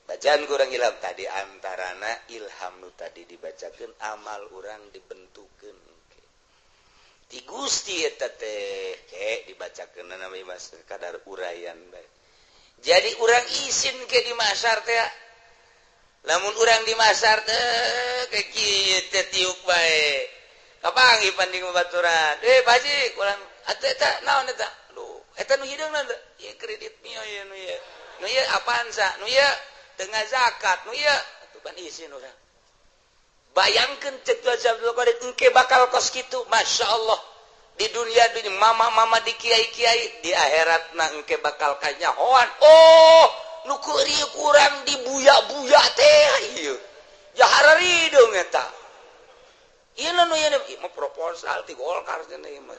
Bacaan kurang ilham tadi antarana ilham nu tadi dibacakeun amal urang dibentukeun. Ti Gusti eta teh ke dibacakeun na mah kadar uraian bae. Jadi urang isin ke di masar teh. Lamun urang di masar teh ke kieu teh tiuk bae. Kapanggih panding babaturan. Pak Haji urang atuh eta naon eta? Aduh, eta nu hideungna teh. Ieu kredit mio ieu nu ieu. Nu ieu Avanza, nu ieu tengah zakat, nu ieu atuh pan isin urang. Bayangkeun cek Abdul Qadir engke bakal kos kitu, Masya Allah. Di dunia dunia mama-mama di kiai-kiai, di akhirat na engke bakal kanyahoan. Oh, nu kuring kurang dibuya-buya teh ieu. Jahara rideung eta. Ieu nu ieu mah proposal ti Golkar cenah ieu mah.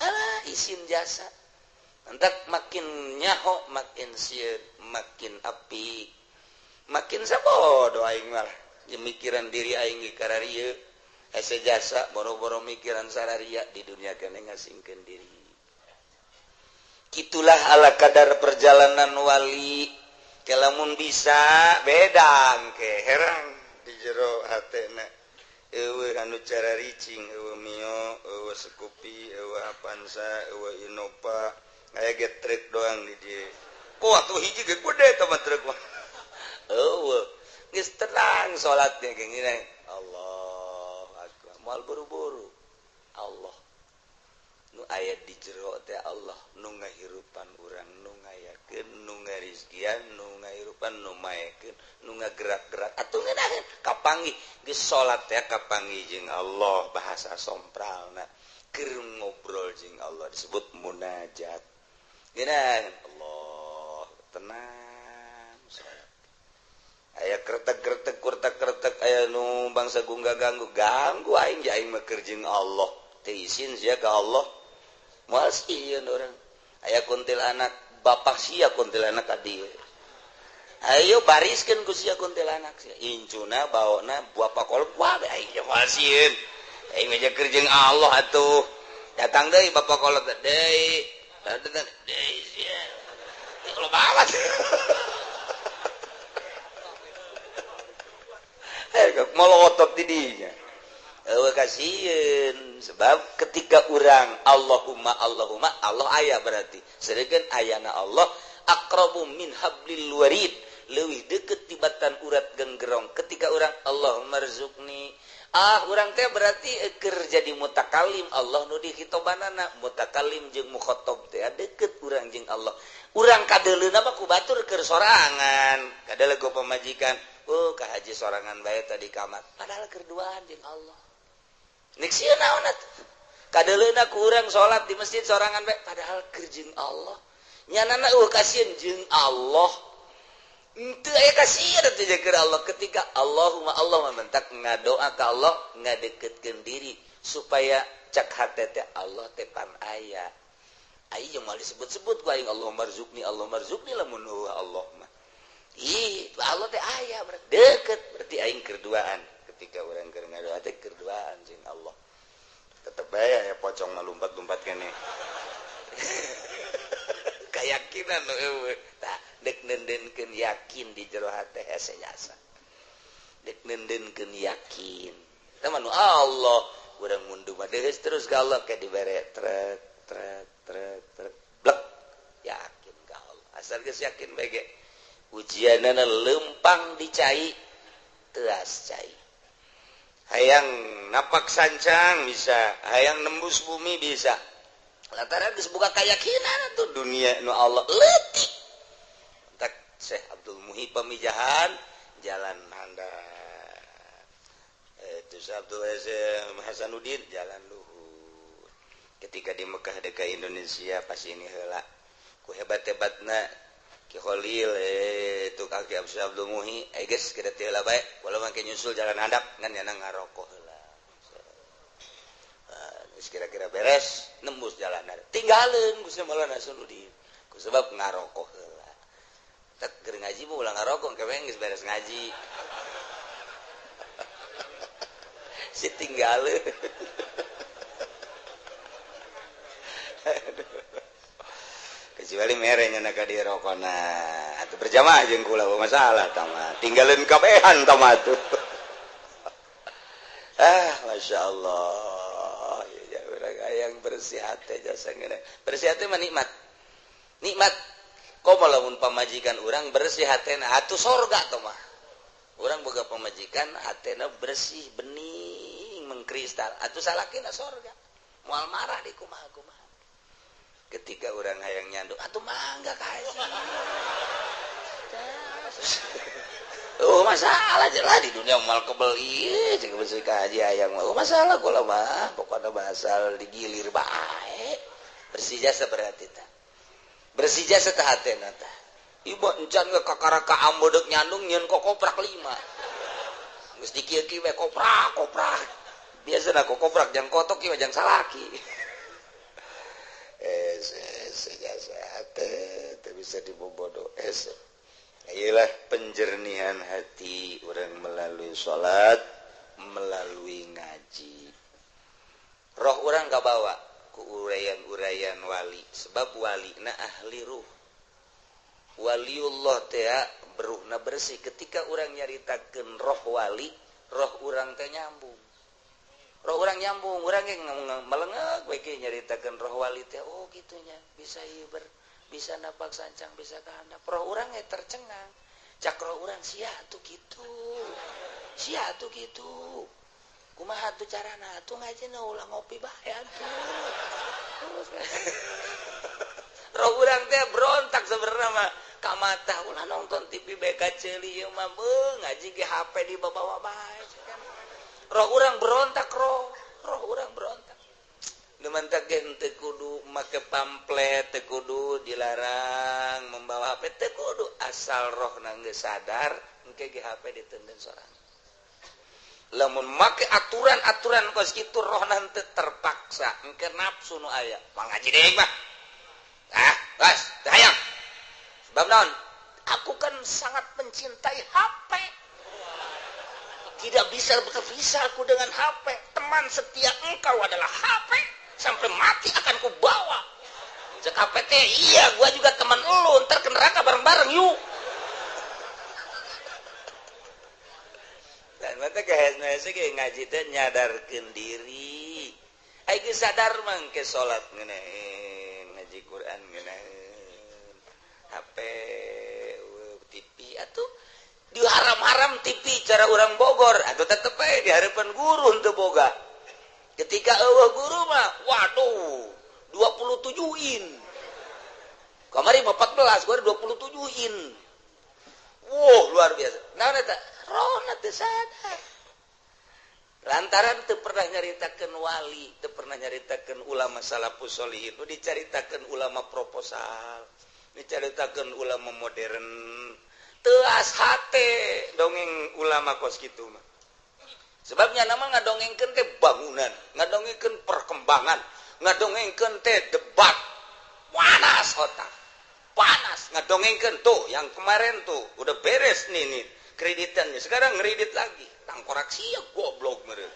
Alah isin jasa. Entak makin nyaho makin sieun, makin api. Makin sabodo aing mah. Mikiran diri aing ge kararieu hese jasa boro-boro mikiran sararia di dunia kene ngasingkeun diri. Kitulah ala kadar perjalanan wali. Lamun bisa beda engke herang di jero hatena. Eueuh anu cara ricing, eueuh Mio, eueuh Scoopy, eueuh Avanza, eueuh Innova, aya ge truk doang di dieu. Kok atuh hiji ge gede eta mah truk mah. Eueuh geus tenang salatnya gini Allah akbar moal buru-buru Allah nu aya di jero teh Allah nu ngahirupan urang nu ngayakeun nu ngarizkian nu ngahirupan nu maekeun nu ngagerak-gerak atuh ngeunaheun kapanggih geus salat teh kapanggih jeung Allah bahasa sompralna keur ngobrol jeung Allah disebut munajat ngeunaheun Allah tenang salat. Aya kretek-kretek kurtak-kretek aya nu bangsa gungga ganggu ganggu aing ja aing mah keur jeung Allah teu isin sia ka Allah moal sieun urang aya kuntilanak bapak sia kuntilanak ka dieu ayo bariskeun ku sia kuntilanak sia incuna baona bapak kolot wae aing ge moal sieun aing mah keur jeung Allah atuh datang deui bapak kolot deui datang deui sia loba amat. Molotot di dinya. Eueuh kasieun sebab ketika urang Allahumma Allahumma Allah aya berarti. Sedengkeun ayana Allah aqrabu min hablil warid, leuwih deukeut tibatan urat genggerong. Ketika urang Allahumma rzuqni, urang teh berarti keur jadi mutakalim Allah nu dihitobanana, mutakalim jeung mukhatab teh deukeut urang jeung Allah. Urang kadeuleuna mah ku batur keur sorangan, kadeuleu ku pamajikan. Oh, ka haji sorangan bae tadi kamar. Padahal kerduaan jeung Allah. Nek sieun naon atuh? Kadeuleuna ku urang salat di masjid sorangan bae padahal keur jeung Allah. Nyanana eueuh kasieun jeung Allah. Henteu aya kasieun atuh jeung Allah ketika Allahumma Allah mentak ngadoa ka Allah ngadeukeutkeun diri supaya cak hate teh Allah teh pan aya. Aing jeung moal disebut-sebut ku aing Allahumma rzuqni Allahumma rzuqni lamun Allah mah. Ih, Allah teh aya berarti deket berarti aing kerduaan ketika urang keur ngadoa teh kerduaan jeung Allah. Tetep bae aya pocong mah lumpat-lumpat kene. Kayakinan nu eueuh. Tah deuk neundeunkeun yakin di jero hate hese jasa. Deuk neundeunkeun yakin. Tah mah nu Allah urang munduh mah deus terus ka Allah ke dibere trek trek trek trek blek yakin ka Allah. Asal geus yakin bae ge. Ujianana lempang dicai teas cai hayang napak sancang bisa hayang nembus bumi bisa lantaran geus buka keyakinan tuh dunia nu Allah leutik tak Syekh Abdul Muhyi Pamijahan jalan handap itu Syekh Abdul Hasanuddin jalan luhur Ketika di Mekah deka Indonesia pas ini heula ku hebat-hebatna Ki Khalil itu kaki Abdul Muhi geus kita teu heula bae walau mangke nyusul jalan handap ngan nyana ngarokok heula. Geus kira-kira beres nembus jalan handap tinggalin ku Maulana Hasanuddin ku sebab ngarokok heula. Tak keur ngaji mah ulah ngarokok kewe geus beres ngaji. Si tinggalin. Kecuali merenya nak di rokona atau berjamaah jeung kula masalah tama tinggalin kabehan tama tuh. Ah, masya Allah ya urang hayang bersih hati jasa ngeunah. Bersih hati mah nikmat, nikmat. Komo lamun pamajikan urang bersih hatena atuh sorga tah mah. Urang boga pamajikan hatena bersih bening mengkristal atuh salakina sorga moal marah di kumaha-kumaha. Ketika orang hayang nyandu atuh mangga ka haji. Oh masalah lah di dunia mal kebel ieu cek bersih ka haji hayang mah. Oh masalah kula mah pokona basal digilir bae. Bersih jasa berarti tah. Bersih jasa tah hatena tah. Ibu encan ge kakara ka ambo deuk nyandung nyeun kokoprak 5. Geus dikieu-kieu we koprak koprak. Biasana kokoprak jang kotok ieu jang salaki. Bisa dibobodo ayolah penjernihan hati orang melalui salat, melalui ngaji. Roh orang gak bawa ku uraian-uraian wali, sebab wali na ahli ruh. Waliullah teh beruhna bersih. Ketika orang nyaritakeun roh wali, roh orang teh nyambung. Roh orang nyambung, orang yang melengek we nyaritakeun roh wali teh, oh gitunya, bisa ieu bisa napak sancang, bisa kahandap. Roh orang ge tercengang. Cak roh orang sia tuh gitu. Sia tuh gitu. Kumaha tuh carana? Atuh ngajina ulah ngopi bae atuh. Roh urang teh berontak sebenarnya mah. Ka mata ulah nonton TV bae ka ceuli ieu mah beuh ngaji ge HP dibawa bae. Roh urang berontak roh urang berontak. Nu mantak ge teu kudu make pamflet, teu kudu dilarang membawa HP, teu kudu asal roh geus sadar engke ge HP ditenden sorangan. Lamun make aturan-aturan kos kitu roh teu terpaksa, engke nafsu nu aya. Mah ngaji deui mah. Ah, geus, teu hayang. Sebab naon? Aku kan sangat mencintai HP. Tidak bisa berpisah aku dengan HP. Teman setia engkau adalah HP. Sampai mati akan kubawa. Cek HP teh, iya gua juga teman lu, ntar ke neraka bareng-bareng yuk. Dan mata kehesna ge ngaji teh nyadarkeun diri. Ai geus sadar mah ke salat ngeunaheun, ngaji Quran ngeunaheun. HP, TV atuh diharam-haram TV cara orang Bogor atau tetep aja di hadapan guru untuk boga. Ketika eueuh guru mah waduh 27 in. Kamari mah 14, gua 27 in. Wow, luar biasa. Naon eta? Rohna teu sadar. Lantaran teu pernah nyaritakeun wali, teu pernah nyaritakeun ulama salafus sholihin, dicaritakeun ulama proposal, dicaritakeun ulama modern. Teas hate dongeng ulama kos kitu mah. Sebabnya nama ngadongengkeun teh bangunan, ngadongengkeun perkembangan, ngadongengkeun teh debat. Panas otak. Panas ngadongengkeun tuh yang kemarin tuh udah beres nih nih kreditannya. Sekarang ngredit lagi. Tangkorak sia goblok meureun.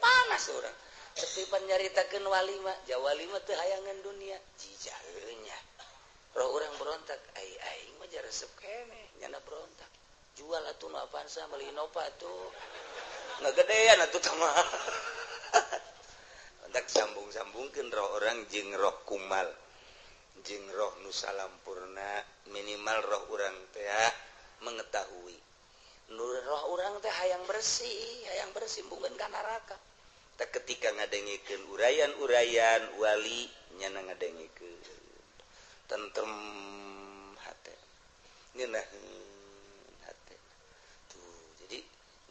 Panas urang. Tapi pan nyaritakeun wali mah, ja wali mah teu hayangan dunia. Jijaheunya. Roh urang berontak, ai aing mah jaresep keneh, nyana berontak. Jual atuh nu Avanza meuli Innova atuh. Ngagedean atuh tah mah. Entak sambung-sambungkeun roh orang jeung roh kumal. Jeung roh nu salampurna, minimal roh urang teh mengetahui. Nu roh urang teh hayang bersih embungeun ka neraka. Tah ketika ngadengikeun uraian-uraian wali nyana ngadengikeun. Tentrem hate ngeunaheun hate tuh. Jadi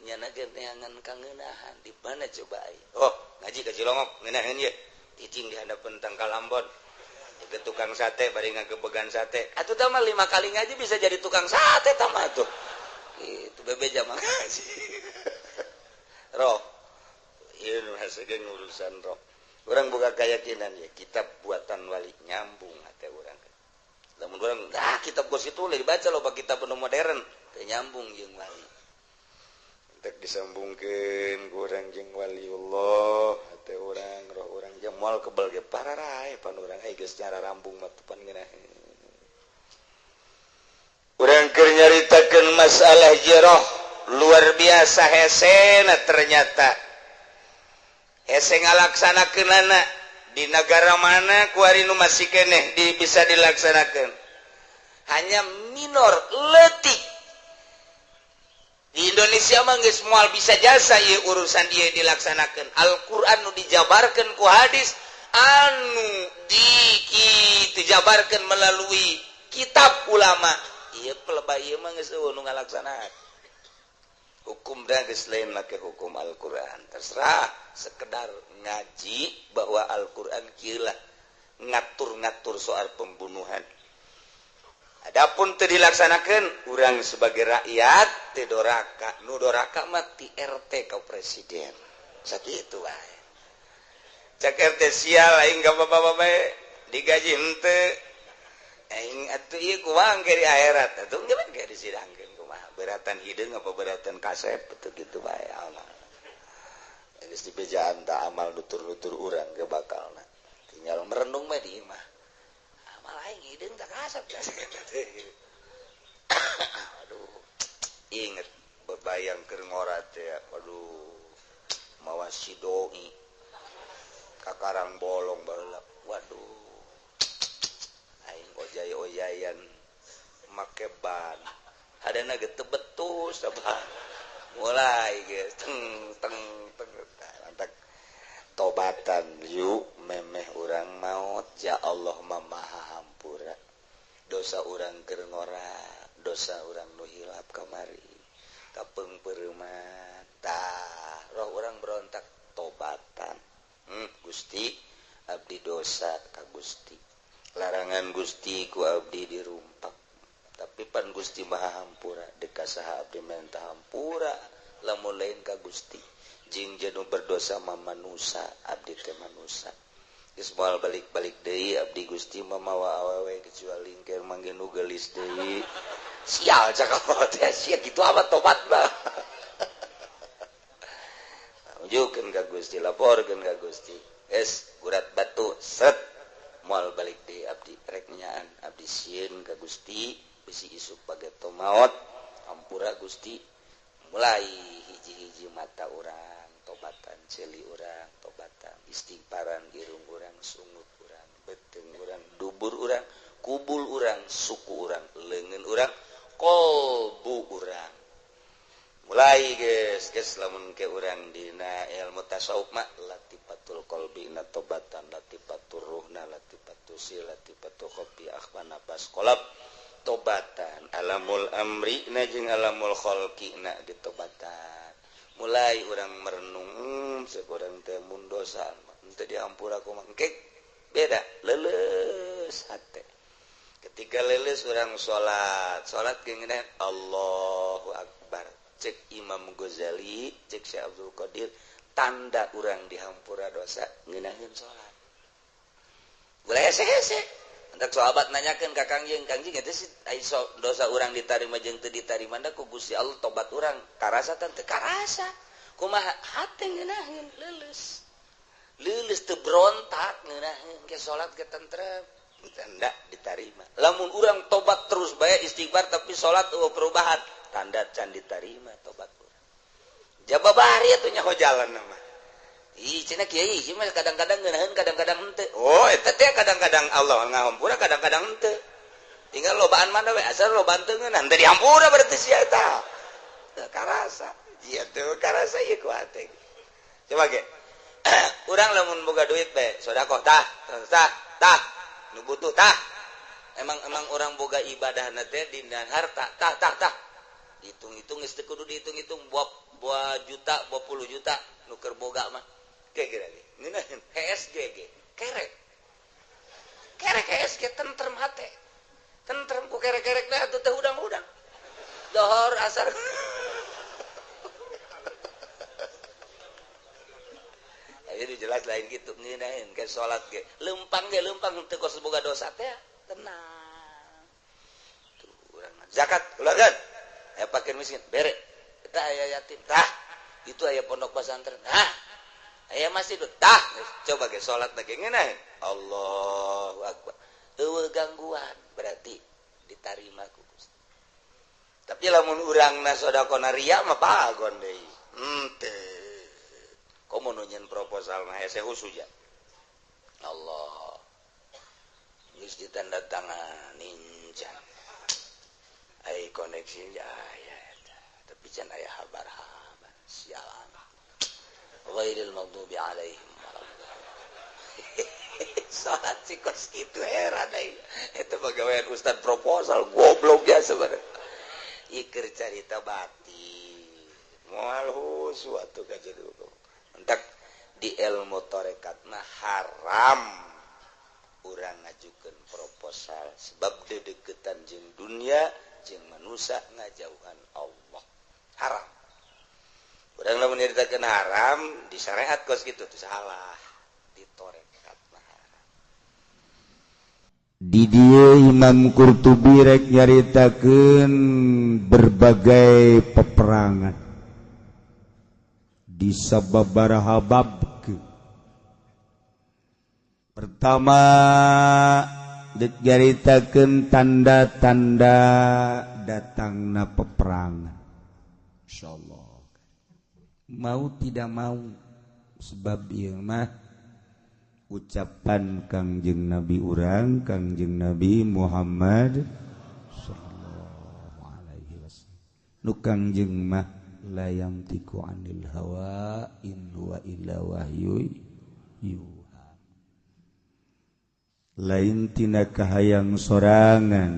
nyana ge neangan kangeunahan di mana coba aya. Oh ngaji ka Cilongok ngeunaheun ye Cicing di hadapan tangkal ambon. Ke tukang sate bari ngagebegan sate. Atuh tah mah 5 kali ngaji bisa jadi tukang sate tah mah tuh. Itu bebeja mah ngaji. Roh. Ieu nu hese urusan roh. Urang buka keyakinan ya kitab buatan wali nyambung hati urang. Lamun urang ah kitab gos itu dibaca loba kitab nu modern teu nyambung jeung wali. Entek disambungkeun ku urang jeung waliullah hati urang roh urang jeung moal kebel ge pararae pan urang ai geus cara rambung mah pan ngeunah. Urang keur nyaritakeun masalah jeroh luar biasa hesena ternyata. Hese ngalaksanakeunana di negara mana kuari nu masih keneh di bisa dilaksanakeun. Hanya minor leutik. Di Indonesia mah geus moal bisa jasa ieu urusan ieu dilaksanakeun. Al-Qur'an nu dijabarkeun ku hadis anu dijabarkeun melalui kitab ulama. Ieu pelebay ieu mah geus eueuh nu ngalaksanakeun. Hukum dah geus lain make hukum Al-Qur'an. Terserah sekedar ngaji bahwa Al-Qur'an kieu lah ngatur-ngatur soal pembunuhan. Adapun teu dilaksanakeun urang sebagai rakyat teu doraka, nu doraka mah ti RT ka presiden. Sakitu wae. Cek RT sial aing ka bapak-bapak bae digaji henteu. Aing atuh ieu kumaha engke di akhirat atuh engke disidangkeun kumaha. Beratan hideung apa beratan kasep betul gitu bae amal. Geus dibejaan ta amal nutur-nutur urang ge bakalna. Tinggal merenung mah di imah. Amal aing hideung tak kasep. Aduh. Inget bebayang keur ngora teh aduh. Mawa si doi. Ka Karang Bolong baheula. Waduh. Aing ojay-ojayan make ban. Hadana ge teu betus sabah. Mulai geus teng teng teng lantak tobatan yuk memeh urang maot ya Allah mamaha hampura dosa urang keur ngora dosa urang nu hilap kamari kapeungpeureman tah roh urang berontak tobatan. Gusti abdi dosa ka Gusti larangan Gusti ku abdi dirumpak tapi pan Gusti maha hampura deka saha abdi menta hampura lamun lain ka Gusti jeung jenu berdosa ma manusa abdi teh manusa geus moal balik-balik deui abdi Gusti mamawa awewe kecuali engke mangge nu geulis deui sial cakap teh sia kitu amat tobat mah unjukkeun ka Gusti laporkeun ka Gusti geus gurat batu set moal balik deui abdi rek nyaan abdi sieun ka Gusti bisi isuk bageto maot hampura Gusti mulai hiji-hiji mata urang tobatan ceuli urang tobatan istighfaran irung urang sungut urang beuteung urang dubur urang kubul urang suku urang leungeun urang kolbu urang mulai geus geus lamun ke urang dina ilmu tasawuf mah latifatul qalbi na tobatan latifatur ruhna latifatul sil latifatul khafi akhfa nafas qalb tobatan alamul amri na jeung alamul khalqi na ditobatan mulai urang merenung sekurang teh mun dosa henteu dihampura kumaha engke beda leuleus hate ketika leuleus urang salat salat geungeun Allahu akbar cek Imam Ghazali cek Syekh Abdul Qadir tanda urang dihampura dosa ngeunaheun salat ulah hese-hese. Entak sahabat nanyakeun ka Kangjeng, Kangjeng eta sih dosa urang ditarima jeung teu ditarima da ku Gusti Allah tobat urang karasa teh teu karasa. Kumaha hate ngeunaheun leuleus. Leuleus teu berontak ngeunaheun ke salat ge tentrem. Tanda ditarima. Lamun urang tobat terus bae istighfar tapi salat eueuh perubahan, tanda can ditarima tobat urang. Jababari atuh nyaho jalan mah. Ih, cenah kiai, ieu mah kadang-kadang ngeunaheun, kadang-kadang henteu. Oh, eta teh kadang-kadang Allah ngahampura, kadang-kadang henteu. Tinggal lobaan mana we, asal lobaan teu ngeunah, henteu dihampura berarti sia eta. Teu karasa. Ieu teu karasa ieu ku hate. Coba ge. Urang lamun boga duit bae, sedekah tah, tah, tah, nu butuh tah. Emang orang boga ibadahna teh dina harta, tah, tah, tah. Hitung-hitung geus teu kudu dihitung-hitung, buah juta, buah puluh juta nu keur boga mah. Kira-kira ngeunaheun HSG ge. Kerek. Kerek ge tentrem hate. Tentrem ku kerek-kerek dah atuh teh hudang-hudang. Dohor asar. Jadi jelas lain gitu ngeunaheun ke salat ge. Leumpang ge leumpang teu kos boga dosa teh tenang. Tuh urang zakat keluarkan. Aya fakir miskin bere. Eta aya yatim tah. Itu aya pondok pesantren. Hah. Aya masjid tah. Coba ge salat lagi ngeunaheun. Allahu akbar. Eueuh gangguan berarti ditarima ku Gusti. Tapi lamun urangna sedekahna riya mah pagon deui. Henteu. Komo nu nyeun proposal mah hese husuja. Allah. Geus ditanda tangan ninja. Ai koneksi aya eta. Tapi can aya habar-habar. Sialan. Ghairil maghdubi alaihim waladdallin. Salat si kos kitu heran ai. Eta pagawean ustad proposal goblok ya sebenarnya. Ieu keur carita batin. Moal husu atuh ka jadi. Entak di ilmu tarekat mah haram urang ngajukeun proposal sebab dedeketan jeung dunia jeung manusia ngajauhan Allah haram. Urang lamun nyaritakeun haram di syariat kos kitu teu salah di tarekat mah haram. Di dieu Imam Qurtubi rek nyaritakeun berbagai peperangan di sababaraha bab. Pertama dicaritakeun tanda-tanda datangna peperangan. Insyaallah mau tidak mau sebab ieu mah ucapan Kangjeng Nabi urang Kangjeng Nabi Muhammad sallallahu alaihi wasallam. Nu Kangjeng mah la yamtiku anil hawa in huwa illa wahyu yuha. Lain tina kahayang sorangan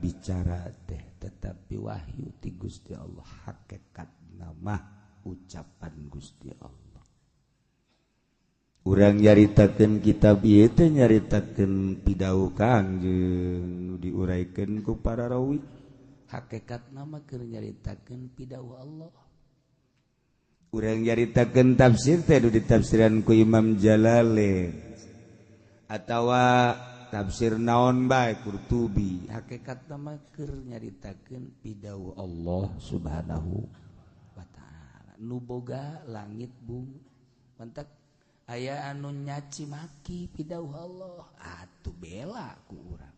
bicara teh tetapi wahyu ti Gusti Allah hakikat nama ucapan Gusti Allah. Urang nyaritakeun kitab ieu teh nyaritakeun pidauh Kangjeng nu diuraikeun ku para rawi. Hakikat nama keur nyaritakeun pidauh Allah. Urang nyaritakeun tafsir teh nu ditafsiran ku Imam Jalalain atawa tafsir naon bae Qurtubi. Hakikat nama keur nyaritakeun pidauh Allah Subhanahu wa taala. Nu boga langit bumi. Mantak aya anu nyaci maki pidauh Allah atuh bela ku urang.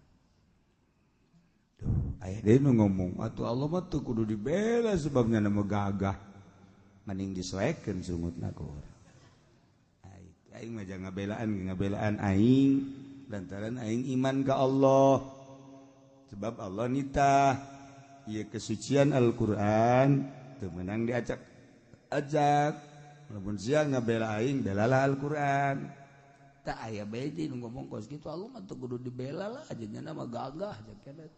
Aya deui nu ngomong atuh Allah mah teu kudu dibela sebabnya nama gagah. Mending disoekeun sungutna ku urang. Aing mah jangan ngabelaan aing lantaran aing iman ka Allah. Sebab Allah nitah ieu kesucian Al-Qur'an teu meunang diacak-acak. Lamun sia ngabela aing belalah Al-Qur'an. Tak aya bae deui nu ngomong kos kitu Allah mah teu kudu dibela lah jadinya mah gagah cek.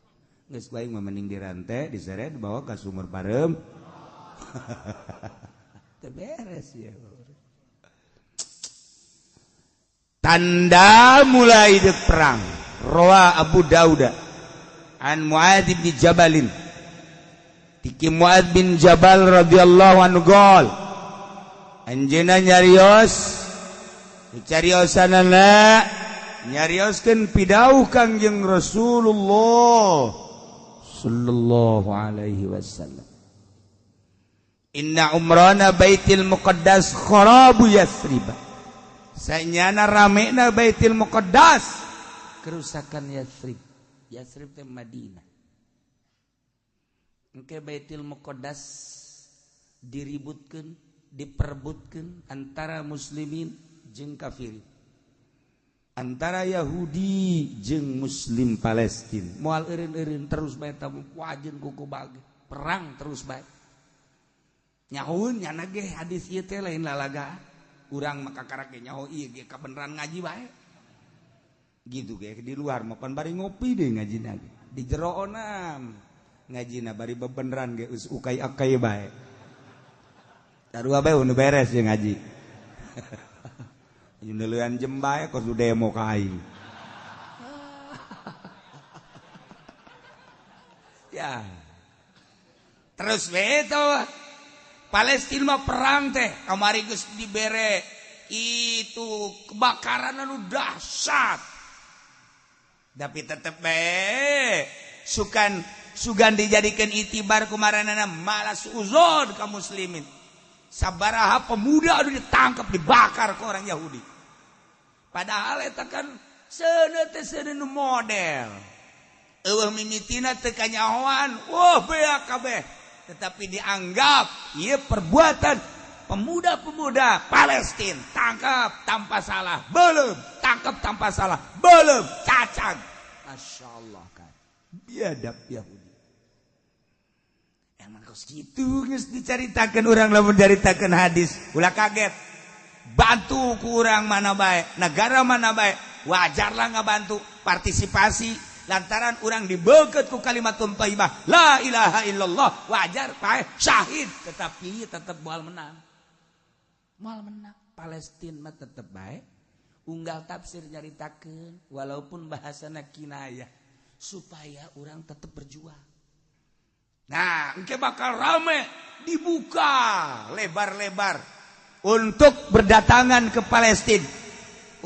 Geus ku aing mah mending dirante diseret bawa ka sumur pareum. Teu beres ya. Tanda mulai de perang. Rawa Abu Dauda an Muadz bin Jabalin. Tiki Muadz bin Jabal radhiyallahu anhu gol. Anjeunna nyarios dicariosanana nyarioskeun pidauh Kangjeng Rasulullah sallallahu alaihi wasallam. Inna umrana Baitul Muqaddas kharabu Yathrib. Sanyana ramena Baitul Muqaddas kerusakan Yathrib. Yathrib teh Madinah. Engke Baitul Muqaddas diributkeun, diperebutkeun antara muslimin jeung kafirin. Antara Yahudi jeung Muslim Palestina. Moal eureun-eureun terus bae tamu wajeun kuku bage. Perang terus bae. Nyahoeun nyana ge hadis ieu teh lain lalaga. Urang mah kakarek ge nyaho ieu ge kabeneran ngaji bae. Gitu ge di luar mah pan bari ngopi deh ngajina ge. Di jero onam ngajina bari bebeneran ge geus ukai-akai bae. Sarua bae nu beres ye ngaji. Neuleuan jembae kos demo ka aing. Ya. Terus we teh Palestina mah perang teh kamari geus dibere itu kebakaran anu dahsyat. Tapi tetep bae sukan sugan dijadikan itibar kumaranana malas uzon ka muslimin. Sabaraha pemuda anu ditangkap dibakar ke orang Yahudi. Padahal eta kan seuneu teh seuneu model. Eueuh mimitina teu kanyahoan, wah beak kabeh. Tetapi dianggap ieu perbuatan pemuda-pemuda Palestina tangkap tanpa salah, belum tangkap tanpa salah, belum cacag. Masya Allah kan, biadab Yahudi. Emang kos kitu geus dicaritakeun urang lamun caritakeun hadis, ulah kaget. Bantu ku urang mana bae, negara mana bae, wajarlah ngabantu, partisipasi lantaran urang dibeukeut ku kalimatun thayyibah, la ilaha illallah, wajar paeh syahid, tetapi tetep moal menang. Moal menang. Palestina mah tetep bae. Unggal tafsir nyaritakeun walaupun bahasana kinayah supaya urang tetep berjuang. Nah, engke bakal rame dibuka lebar-lebar untuk berdatangan ke Palestina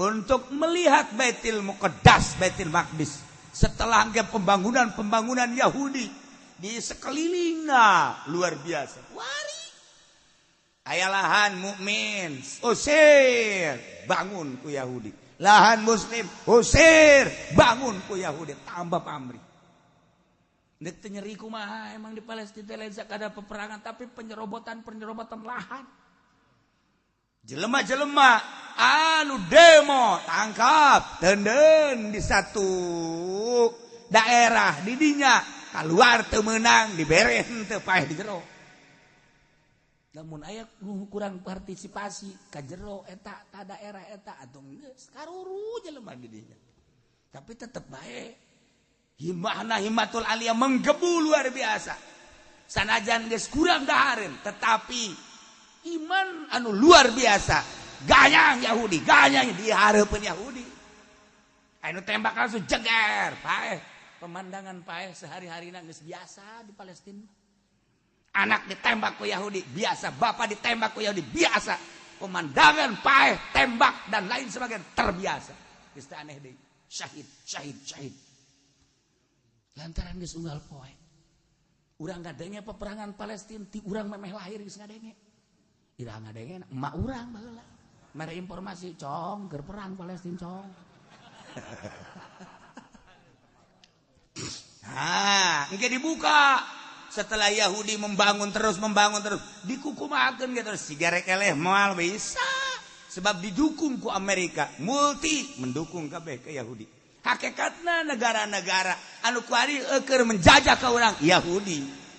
untuk melihat Baitul Muqaddas, Baitul Maqdis. Setelah engke pembangunan-pembangunan Yahudi di sekelilingna luar biasa. Wari aya lahan mukmin, usir, bangun ku Yahudi. Lahan muslim, usir, bangun ku Yahudi, tambah pamrih. Nek teu nyeri kumaha emang di Palestina teh lain sakada peperangan tapi penyerobotan-penyerobotan lahan. Jelema-jelema anu demo tangkap, denden di satu daerah di dinya keluar teu meunang dibere henteu paeh di jero. Namun aya kurang partisipasi ka jero eta ka daerah eta atuh geus karuru jelema di dinya. Tapi tetep bae himahna himatul aliyah menggebu luar biasa. Sanajan geus kurang dahareun tetapi iman anu luar biasa. Ganyang Yahudi, ganyang di hareupeun Yahudi. Anu tembak langsung jeger, paeh. Pemandangan paeh sehari-harina geus biasa di Palestina. Anak ditembak ku Yahudi biasa, bapak ditembak ku Yahudi biasa. Pemandangan paeh, tembak dan lain sebagainya terbiasa. Geus teu aneh deui. Syahid, syahid, syahid. Lantaran geus unggal poe. Urang ngadenge peperangan Palestina ti urang memeh lahir geus ngadenge. Ira ngadenge emak urang baheula. Mere informasi, cong, keur perang Palestina, cong. Nah, engke dibuka. Setelah Yahudi membangun terus dikukumakeun ge terus sigarek eleh moal bisa. Sebab didukung ku Amerika, multi mendukung kabeh ke Yahudi. Hakikatna negara-negara anu kuari keur menjajah ka urang Yahudi.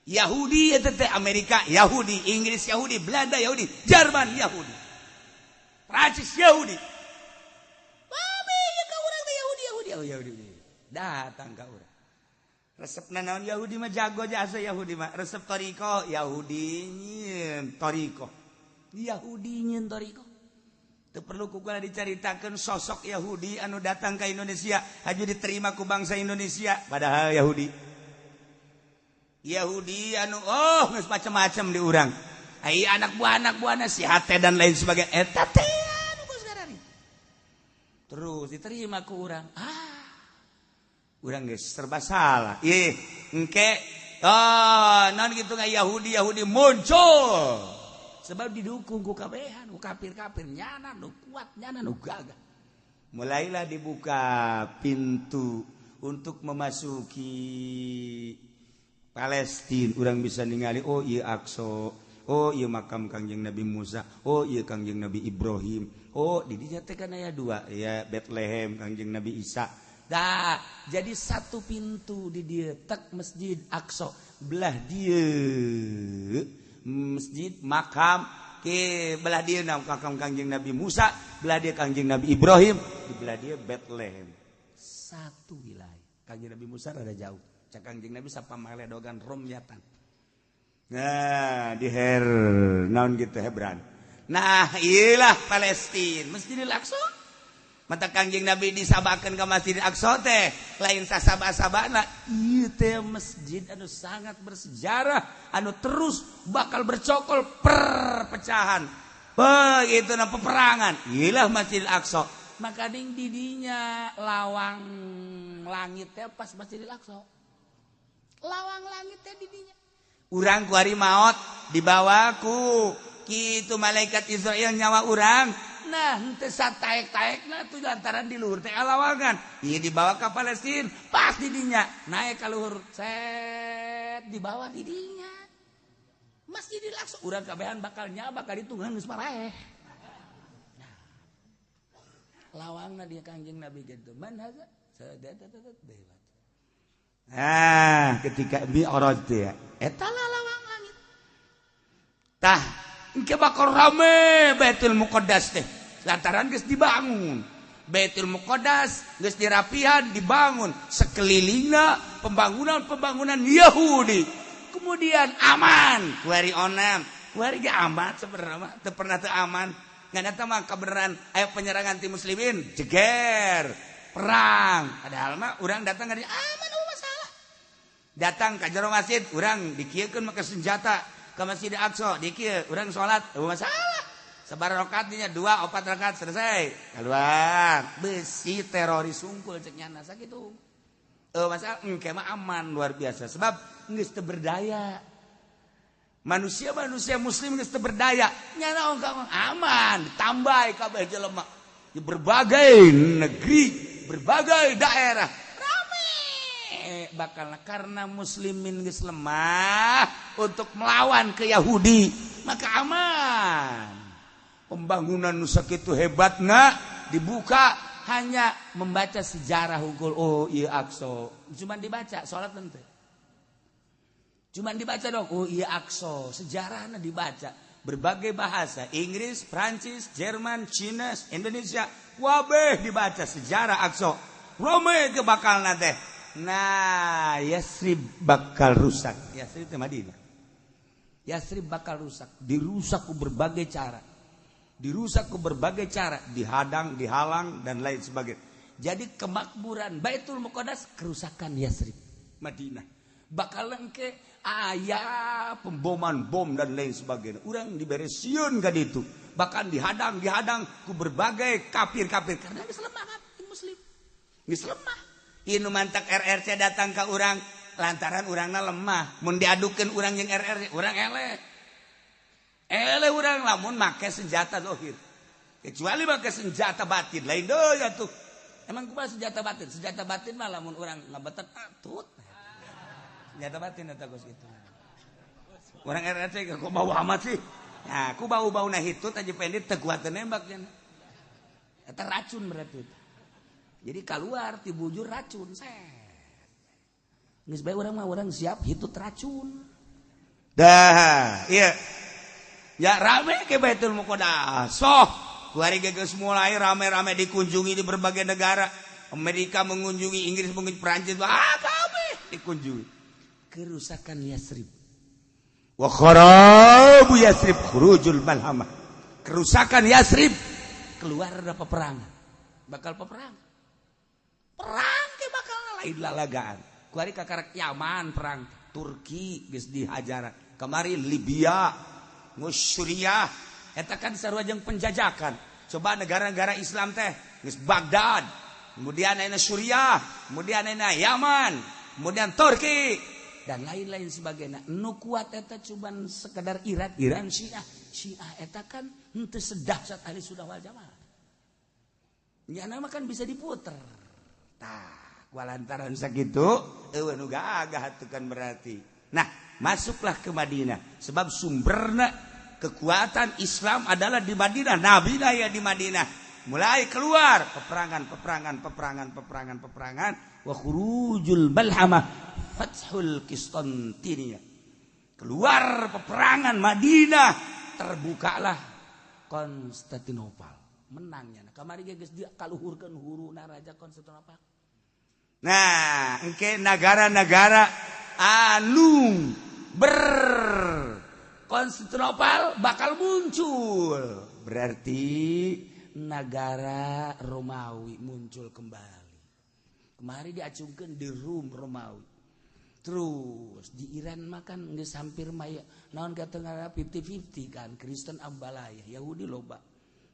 Yahudi eta teh Amerika Yahudi, Inggris Yahudi, Belanda Yahudi, Jerman Yahudi, Prancis Yahudi. Babe ka urang teh Yahudi Yahudi oh, Yahudi. Datang ka urang. Resepna naon Yahudi mah jago jasa Yahudi mah. Resep toriko Yahudi nyieun toriko. Yahudi nyieun toriko. Teu perlu ku kula dicaritakeun sosok Yahudi anu datang ka Indonesia haju diterima ku bangsa Indonesia padahal Yahudi. Yahudi anu oh geus macam-macam di urang. Ai anak buah-anak buahna si hate dan lain sebagainya eta teh anu geus garari. Terus diterima ku urang. Ah. Urang geus serba salah. Ih, engke oh naon kitu nga Yahudi Yahudi muncul. Sebab didukung ku kabehan, ku kafir-kafir nyana nu kuat, nyana nu gagah. Mulailah dibuka pintu untuk memasuki Palestina. Urang bisa ningali oh ieu Aqsa, oh ieu makam Kangjeng Nabi Musa, oh ieu Kangjeng Nabi Ibrahim. Oh di dinya teh kan aya dua, ya Bethlehem Kangjeng Nabi Isa. Dah, jadi satu pintu di dieu tek Masjid Aqsa, belah dieu masjid makam ke belah dieu makam Kangjeng Nabi Musa, belah dieu Kangjeng Nabi Ibrahim, di belah dieu Bethlehem. Satu wilayah. Kangjeng Nabi Musa rada jauh. Cak Kangjeng Nabi sapamaledogan Romyatan. Nah, di Her naon gitu Hebran. Nah, iyalah Palestina, Masjidil Aqsa. Mata Kangjeng Nabi disabakeun ka Masjidil Aqsa teh, lain sasaba-sabana, ieu teh masjid anu sangat bersejarah, anu terus bakal bercokol perpecahan. Begitu na peperangan. Iyalah Masjidil Aqsa. Maka ding didinya lawang langit teh pas Masjidil Aqsa. Lawang langit teh didinya. Urang ku hari maot dibawa ku kitu malaikat Israel nyawa urang. Nah, henteu sataek-taekna tuh lantaran di luhur teh lawangan. Ieu dibawa ka Palestina, pas didinya naik ka luhur, set dibawa didinya. Masjidil Aqsa urang kabehan bakal nyaba ka ditu geus maraeh. Nah, lawangna dia Kangjeng Nabi gitu. Man haza? Nah, ketika Mi'raj teh eta lawang langit. Tah, engke bakal rame Baitul Muqaddas teh. Lantaran geus dibangun. Baitul Muqaddas geus dirapihan, dibangun sekelilingna pembangunan-pembangunan Yahudi. Kemudian aman, kuari onam, kuari ge aman sebenarnya mah, teu pernah teu aman. Ngan eta mah kabeneran aya penyerangan ti muslimin, jeger, perang. Padahal mah urang datang ka dieu aman eueuh masalah. Datang ka jero masjid, urang dikieukeun make senjata ke Masjid Aqsa, dikieu, urang salat, eueuh masalah. Sabar rakaatnya 2 4 rakaat selesai. Keluar. Besi teroris sungkul cek nyana sakitu. Masalah engke mah aman luar biasa sebab geus teu berdaya. Manusia-manusia muslim geus teu berdaya. Nyana ongkang aman, ditambah kabeh jelema di berbagai negeri, berbagai daerah. Rame bakal karena muslimin geus lemah untuk melawan ke Yahudi, maka aman. Pembangunan nu sakitu hebatna dibuka hanya membaca sejarah hungkul. Oh iya Aqsa, cuman dibaca salat henteu. Cuman dibaca dong, oh iya Aqsa, sejarahna dibaca berbagai bahasa, Inggris, Prancis, Jerman, Cina, Indonesia, wabeh dibaca sejarah Aqsa. Rame ke bakalna teh. Nah, Yasrib bakal rusak. Yasrib teh Madinah. Yasrib bakal rusak, dirusak ku berbagai cara. Dirusak ke berbagai cara, dihadang, dihalang dan lain sebagainya. Jadi kemakmuran Baitul Muqaddas kerusakan Yasrib, Madinah. Bakal engke aya pemboman bom dan lain sebagainya. Urang dibere sieun ka ditu. Bahkan dihadang, dihadang ku berbagai kafir-kafir karena geus lemah muslim. Geus lemah. Ieu nu mantak RRC datang ka urang lantaran urangna lemah. Mun diadukeun urang jeung RRC, urang eleh. Ele urang lamun make senjata zahir. Kecuali make senjata batin lain deui atuh. Emang kumaha senjata batin? Senjata batin mah lamun urang ngabetet atut. Senjata batin eta geus kitu. Urang RRC kok bau amat sih. Nah, ku bau-bauna hitut aja pendit teu kuat nembak cenah. Eta racun berarti. Jadi keluar ti bujur racun set. Geus bae urang mah urang siap hitut racun. Dah, iya. Ya rame ke Baitul Muqaddas. Soh, kuari geus mulai rame-rame dikunjungi di berbagai negara. Amerika mengunjungi, Inggris mengunjungi, Prancis, ah kabeh dikunjungi. Kerusakan Yasrib. Wa kharabu Yasrib khurujul malhamah. Kerusakan Yasrib keluar ada peperangan. Bakal peperangan. Perang ke bakal lain lalagaan. Kuari kakarak Yaman perang, Turki geus dihajaran. Kamari Libya, Suriah, eta kan sarua jeung penjajakan. Coba negara-negara Islam teh geus Baghdad, kemudian ayeuna Suriah, kemudian ayeuna Yaman, kemudian Turki dan lain-lain sebagainya. Nu kuat eta cuman sekedar Irak, Iran, Syiah. Syiah eta kan henteu sedahsyat ahli sunnah wal jamaah. Nyana mah kan bisa diputer. Tah, kualantaran sakitu eueuh nu gagah atuh kan berarti. Nah, masuklah ke Madinah sebab sumberna kekuatan Islam adalah di Madinah. Nabi ya di Madinah. Mulai keluar peperangan, peperangan, peperangan, peperangan, peperangan. Wa khurujul balhamah fathul Qistintiniyah. Keluar peperangan Madinah, terbukalah Konstantinopel. Menangnya. Nah, kamari ge geus dikaluhurkeun huruna raja Konstantinopel. Nah, engke negara-negara anu Konstantinopel bakal muncul. Berarti negara Romawi muncul kembali. Kemari diacungkeun di Rum Romawi. Terus di Iran makan geus hampir maya naon katenggara 50-50 kan, Kristen ambalaya, Yahudi loba.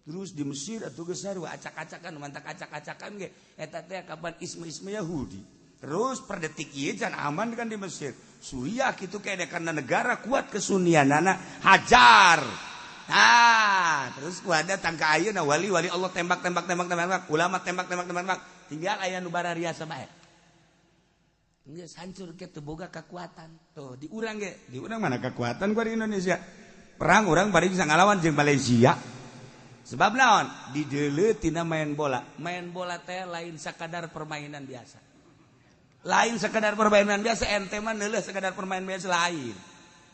Terus di Mesir atuh geus sarua acak-acakan, mantak acak-acakan ge eta teh kapan isme-isme Yahudi. Terus per detik ieu can aman kan di Mesir. Suriah kitu kene karena negara kuat kesunianana hajar. Nah, terus ku ada tangka ayeuna wali-wali Allah tembak tembak tembak tembak, ulama tembak tembak tembak, tembak. Tinggal aya nu bararia bae. Geus hancur ke teu boga kekuatan. Tuh di urang ge, di urang mana kekuatan gua di Indonesia. Perang urang bari bisa ngalawan jeung Malaysia. Sebab naon? Dideuleu tina main bola. Main bola teh lain sakadar permainan biasa. Lain sekadar permainan biasa, ente mah neuleuh sekadar permainan biasa lain.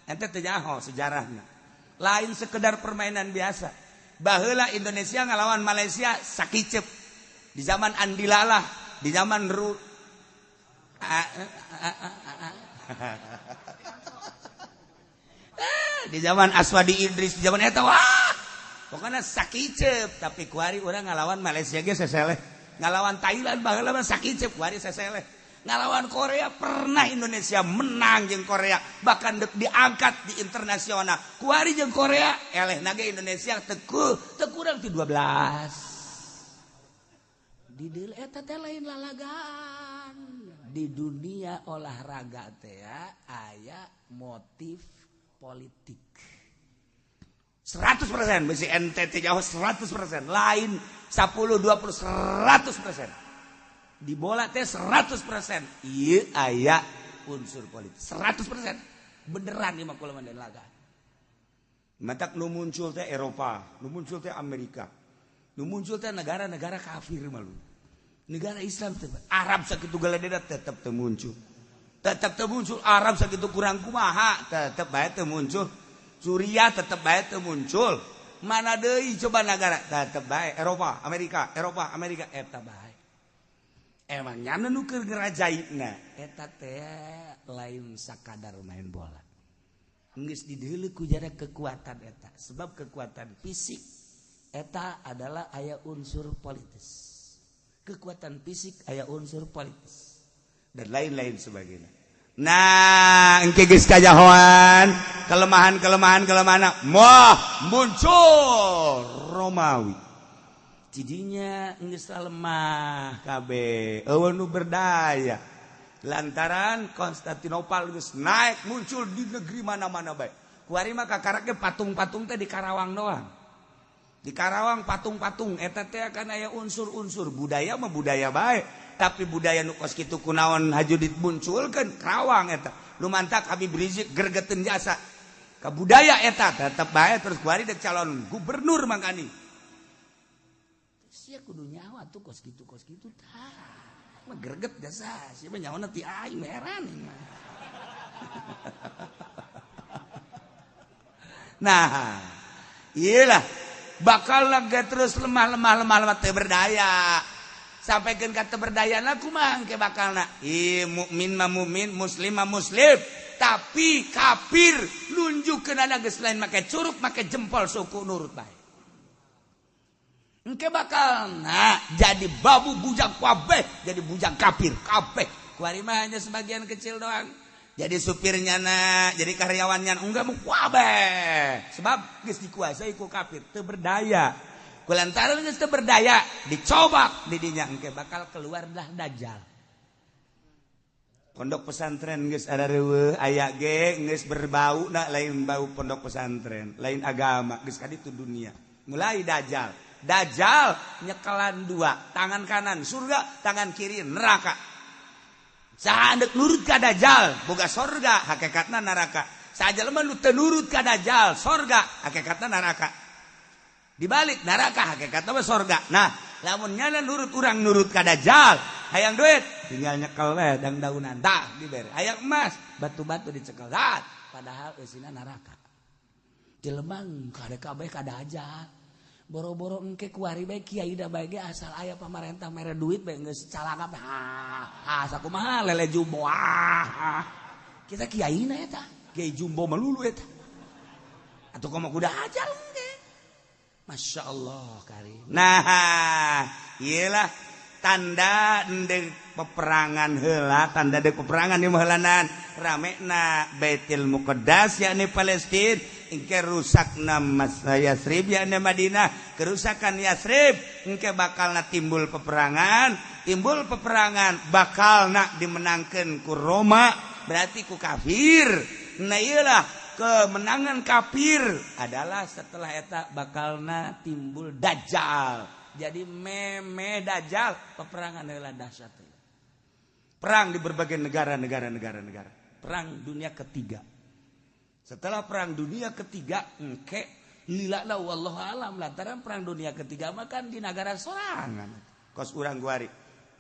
Ente teu nyaho sejarahna. Lain sekedar permainan biasa. Baheula Indonesia ngalawan Malaysia sakicep. Di zaman Andilalah, di zaman Ru di zaman Aswadi Idris, di zaman eta wah. Pokoknya sakicep, tapi kuari urang ngalawan Malaysia ge seseleh. Ngalawan Thailand baheula mah sakicep, kuari seseleh. Ngalawan Korea pernah Indonesia menang jeung Korea, bahkan dek diangkat di internasional. Kuari jeung Korea eleh nage Indonesia teu kurang ti 12. Di deul eta teh lain lalagaan. Di dunia olahraga teh aya motif politik. 100% besi NTT jauh 100%, lain 10 20 100%. Di bola teh 100% ieu aya unsur politik 100% beneran ieu mah kula mah laga. Matak nu muncul teh Eropa, nu muncul teh Amerika, nu muncul teh negara-negara kafir malu. Negara Islam teh Arab sakitu galedena tetep teu muncul. Tetep teu muncul Arab sakitu kurang kumaha tetep bae teu muncul. Suriah tetep bae teu muncul. Mana deui coba negara tetep bae Eropa, Amerika, Eropa, Amerika eta bae. Emang nyana nu keur ngerajaina eta teh lain sakadar main bola. Geus dideuleu ku jara kekuatan eta, sebab kekuatan fisik eta adalah aya unsur politis. Kekuatan fisik aya unsur politis dan lain-lain sebagainya. Nah, engke geus kajahoan, kelemahan-kelemahan kelemahan moh muncul Romawi. Tidinya geus lemah kabeh, eueuh nu berdaya. Lantaran Konstantinopel geus naik muncul di negeri mana-mana bae. Kuari mah kakarak ge patung-patung teh di Karawang doang. Di Karawang patung-patung eta teh akan aya unsur-unsur budaya mah budaya bae, tapi budaya nu kos kitu kunaon haju dimunculkeun Karawang eta. Nu mantak Habib Rizik gergeteun jasa. Ka budaya eta tetep bae terus kuari dek calon gubernur mangkani. Sia kudu nyawa tuh kos gitu tah. Mah greget jasa, sia mah nyawana ti aing heran mah. Nah, iyalah bakal lagi terus lemah teu berdaya. Sampaikan ka teu berdayana kumaha engke bakalna? Ih, mukmin mah mukmin, muslim mah muslim, tapi kafir nunjukkeun geus lain make curug make jempol suku nurut bae. Engke bakal nah jadi babu bujang kabeh, jadi bujang kafir kabeh. Kuari mah hanya sebagian kecil doang. Jadi supirnya na, jadi karyawannya enggak mau kabeh. Sebab geus dikuasai ku kafir, teu berdaya. Kulantaran geus teu berdaya, dicobak di dinya engke bakal keluarlah dajjal. Pondok pesantren geus ada reueuh, aya ge geus berbau na lain bau pondok pesantren, lain agama, geus ka ditu dunia. Mulai dajjal. Dajjal nyekelan dua, tangan kanan surga, tangan kiri neraka. Saha andek nurut ka Dajjal, boga sorga, hakikatna neraka. Saha jelema nu teu nurut ka Dajjal, sorga, hakikatna neraka. Dibalik neraka hakikatna mah sorga. Nah, lamun nyana nurut urang nurut ka Dajjal, hayang duit tinggal nyekel we dang-daunan, tah dibere. Hayang emas, batu-batu dicekel, tah padahal eusina neraka. Jelema kade kabeh ka Dajjal. Boro-boro engke kuari bae kiai da bae ge asal aya pamarentah mere duit bae geus calangap ha sakumaha lele jumbo ah. Kita kiai na eta, kiai jumbo melulu eta. Atuh komo kuda ajal ge. Masya Allah karim. Nah, iyalah tanda ndek peperangan heula, tanda dek peperangan di heulanan ramena Baitul Muqaddas yakni Palestina, engke rusakna Yasrib yakni Madinah, kerusakan Yasrib engke bakalna timbul peperangan, timbul peperangan bakalna dimenangkeun ku Roma, berarti ku kafir. Nah iyalah kemenangan kafir adalah setelah eta bakalna timbul Dajjal. Jadi meme Dajjal peperangan adalah dahsyat. Perang di berbagai negara-negara negara-negara. Perang dunia ketiga. Setelah perang dunia ketiga engke lila wallahu alam lantaran perang dunia ketiga makan di negara sorangan. Kos urang guari.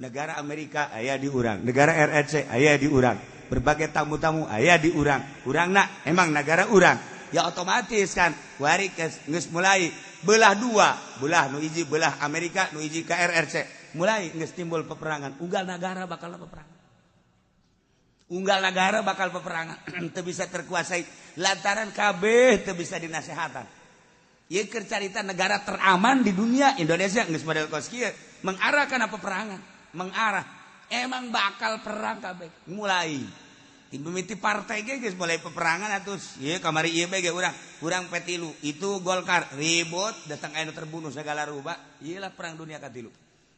Negara Amerika aya di urang, negara RRC aya di urang, berbagai tamu-tamu aya di urang. Urangna emang negara urang. Ya otomatis kan kuari geus mulai belah dua, belah nu hiji belah Amerika, nu hiji ka RRC. Mulai geus timbul peperangan, unggal negara bakal peperangan. Unggal negara bakal peperangan, teu bisa terkuasai lantaran kabeh teu bisa dinasehatan. Ieu keur carita negara teraman di dunia Indonesia geus model kos kieu, mengarah kana peperangan, mengarah. Emang bakal perang kabeh. Mulai mimiti partai ge geus mulai peperangan atuh. Ieu kamari ieu bae ge urang, urang P3, itu Golkar ribut datang aya nu terbunuh segala rupa. Ieu lah perang dunia katilu.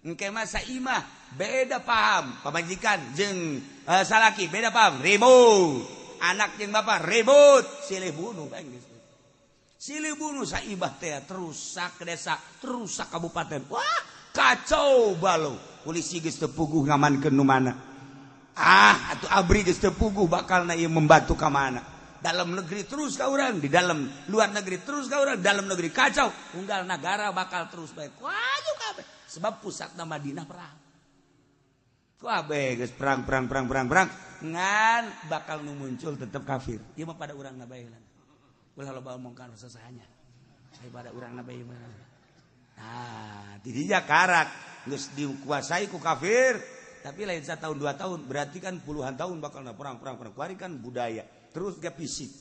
Engke mah saimah beda paham, pamajikan jeung salaki beda paham, ribut. Anak jeung bapak ribut, silih bunuh bae geus. Silih bunuh saibah teh terusak desa, terusak kabupaten. Wah, kacau balau. Polisi geus teu puguh ngamankeun nu mana. Ah, atuh abri geus teu puguh bakalna ieu membantu ka mana. Dalam negeri terus ka urang, di dalam luar negeri terus ka urang, dalam negeri kacau, unggal negara bakal terus bae. Waduh kabeh. Sebab pusatna Madinah perang. Kabeh geus perang perang perang perang perang ngan bakal nu muncul tetep kafir. Ieu mah pada urangna bae lah. Ulah loba omongkan sasahanya. Pada urangna bae mah. Nah, didinya karak geus dikuasai ku kafir. Tapi lain 1 tahun 2 tahun, berarti kan puluhan tahun bakal perang perang perang. Kuari kan budaya, terus ke fisik,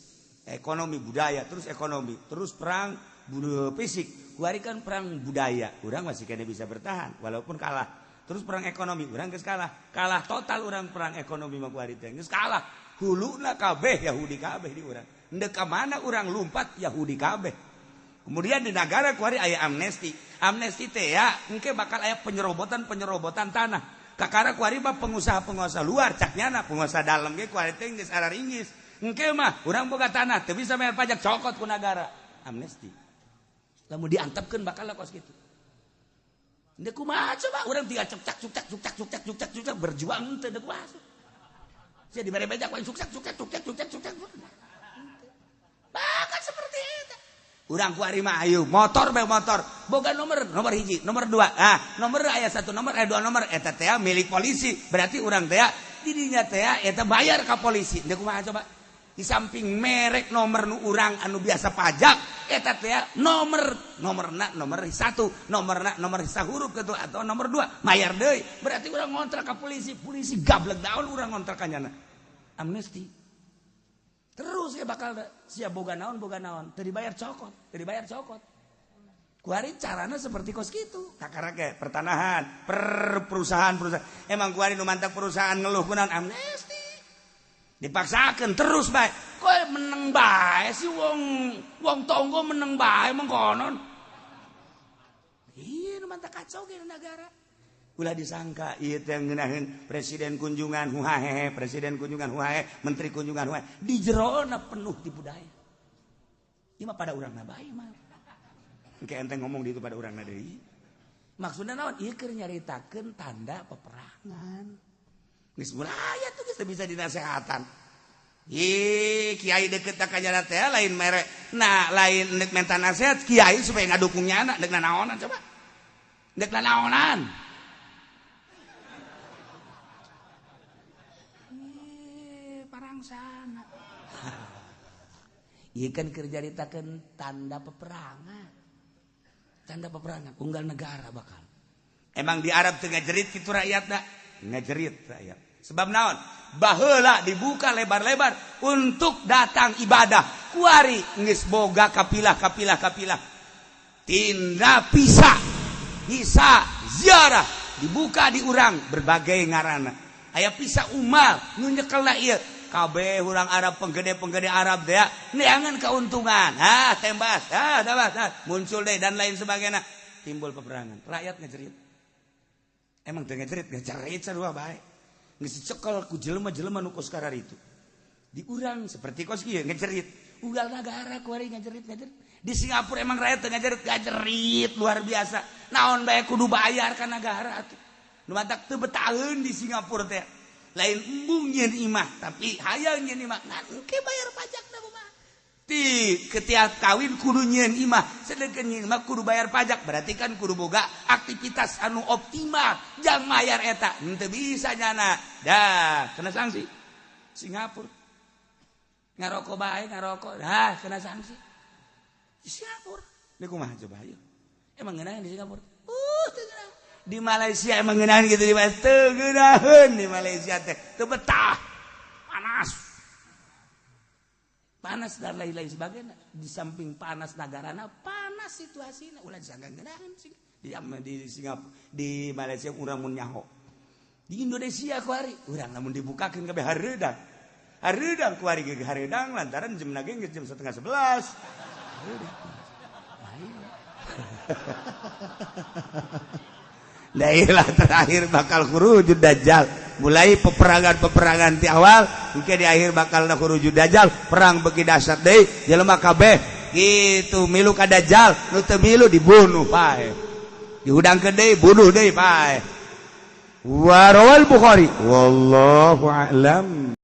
ekonomi budaya, terus ekonomi, terus perang budaya fisik. Kuari kan perang budaya, urang masih kena bisa bertahan walaupun kalah. Terus perang ekonomi, urang geus kalah, kalah total urang perang ekonomi mah kuari teh geus kalah. Huluna kabeh Yahudi kabeh di urang. Ndek ka mana urang lumpat Yahudi kabeh. Kemudian di negara kuari aya amnesti. Amnesti teh ya engke bakal aya penyerobotan-penyerobotan tanah. Kakara kuari mah pengusaha-pengusaha luar cak nyana, pengusaha dalam ge kuari teh geus araringgis. Engke mah urang boga tanah teu bisa bayar pajak cokot ku nagara. Amnesti. Lamun diantepkeun bakal kos kitu. Ndek kumaha coba urang tinggal cek cak cuk cak cuk cak cuk cak cuk cak cuk cak berjuang teu ndek kumaha. Sia dibere bejak wae sukses sukses sukses sukses sukses. Bahkan seperti itu. Urang kuari mah ayo motor bae motor. Boga nomor, nomor hiji, nomor 2. Ah, nomor aya 1 nomor, aya 2 nomor eta teh milik polisi. Berarti urang teh didinya teh eta bayar ka polisi. Ndek kumaha coba? Di samping merek nomor nu urang anu biasa pajak eta teh nomor nomorna nomor 1, nomorna nomor sahuruf gitu atau nomor 2 bayar deui. Berarti urang ngontrak ka polisi, polisi gablek daun urang ngontrak ka nyana. Amnesti. Terus ya bakal siap boga naon teu dibayar cokot, teu dibayar cokot. Kuari carana seperti kos kitu. Kakara ge pertanahan, per perusahaan-perusahaan. Emang kuari nu mantak perusahaan ngeluh kunaon amnesti. Dipaksakeun terus bae. Kowe meneng bae sih wong wong tonggo meneng bae mengkonon. Iya nu mantak kacau ge negara. Ulah disangka ieu teh ngeunaheun presiden kunjungan huhahehe, presiden kunjungan huhahe, menteri kunjungan huhahe. Di jerona penuh di budaya. Ieu mah pada urangna bae mah. Engke ente ngomong di itu pada urangna deui. Maksudna naon? Ieu keur nyaritakeun tanda peperangan. Geus mulai atuh geus teu bisa dinasehatan. Ih, kiai deket ka jana teh lain mere. Nah, lain deuk menta nasihat kiai supaya ngadukung nyana deuk nanaonan coba. Deuk nanaonan. Sana. Ieu kan keur nyaritakeun tanda peperangan. Tanda peperangan unggal negara bakal. Emang di Arab teu ngajerit kitu rakyatna? Ngajerit rakyat. Sebab naon? Baheula dibuka lebar-lebar untuk datang ibadah. Kuari geus boga kapilah kapilah kapilah tinda bisa bisa ziarah dibuka di urang berbagai ngarana. Aya visa umal nu nyekelna ieu kabeh urang Arab, penggede-penggede Arab teh neangan keuntungan. Ah, tembas, ah, tembas, ah, muncul deh dan lain sebagainya, timbul peperangan, rakyat ngejerit. Emang teu ngejerit? Ngejerit sarua bae, geus dicekel ku jelema-jelema nu kos itu di urang seperti kos kieu. Ngejerit ugal negara kuari, ngejerit ngejerit. Di Singapura emang rakyat teu ngejerit? Ngajerit luar biasa. Naon bae kudu bayar ka negara atuh. Nu matak teu betaheun di Singapura teh. Lain embung nyeun imah, tapi hayang nyeun imah, ngan engke bayar pajak na kumaha. Ti ketiak kawin kudu nyeun imah, sedengkeun nyeun imah kudu bayar pajak, berarti kan kudu boga aktivitas anu optimal jang mayar eta. Henteu bisa nyana dah kena sanksi. Singapura ngarokok bae, ngarokok dah kena sanksi di Singapura. Ini kumaha coba ayo? Emang ngeunaheun di Singapura? Teu ngeunaheun. Di Malaysia emang ngeunaheun gitu? Di Malaysia teu ngeunaheun. Di Malaysia teh teu betah, panas panas dan lain-lain sebagainya. Di samping panas negarana, panas situasina. Ulah disangka ngeunaheun sih di Singapura, di Malaysia urang mun nyaho. Di Indonesia kuari urang lamun dibukakeun kabeh hareudang hareudang. Kuari ge hareudang lantaran jam ge geus jam 10.30. Hareudang. Daerah terakhir bakal khurujud dajjal, mulai peperangan-peperangan di awal, mungkin di akhir bakal khurujud dajjal, perang bagi dahsyat deui, jelema kabeh gitu milu ka dajjal, nu teu milu dibunuh pae, dihudangkeun deui, bunuh deui pae. Wa rawal Bukhari, wallahu a'lam.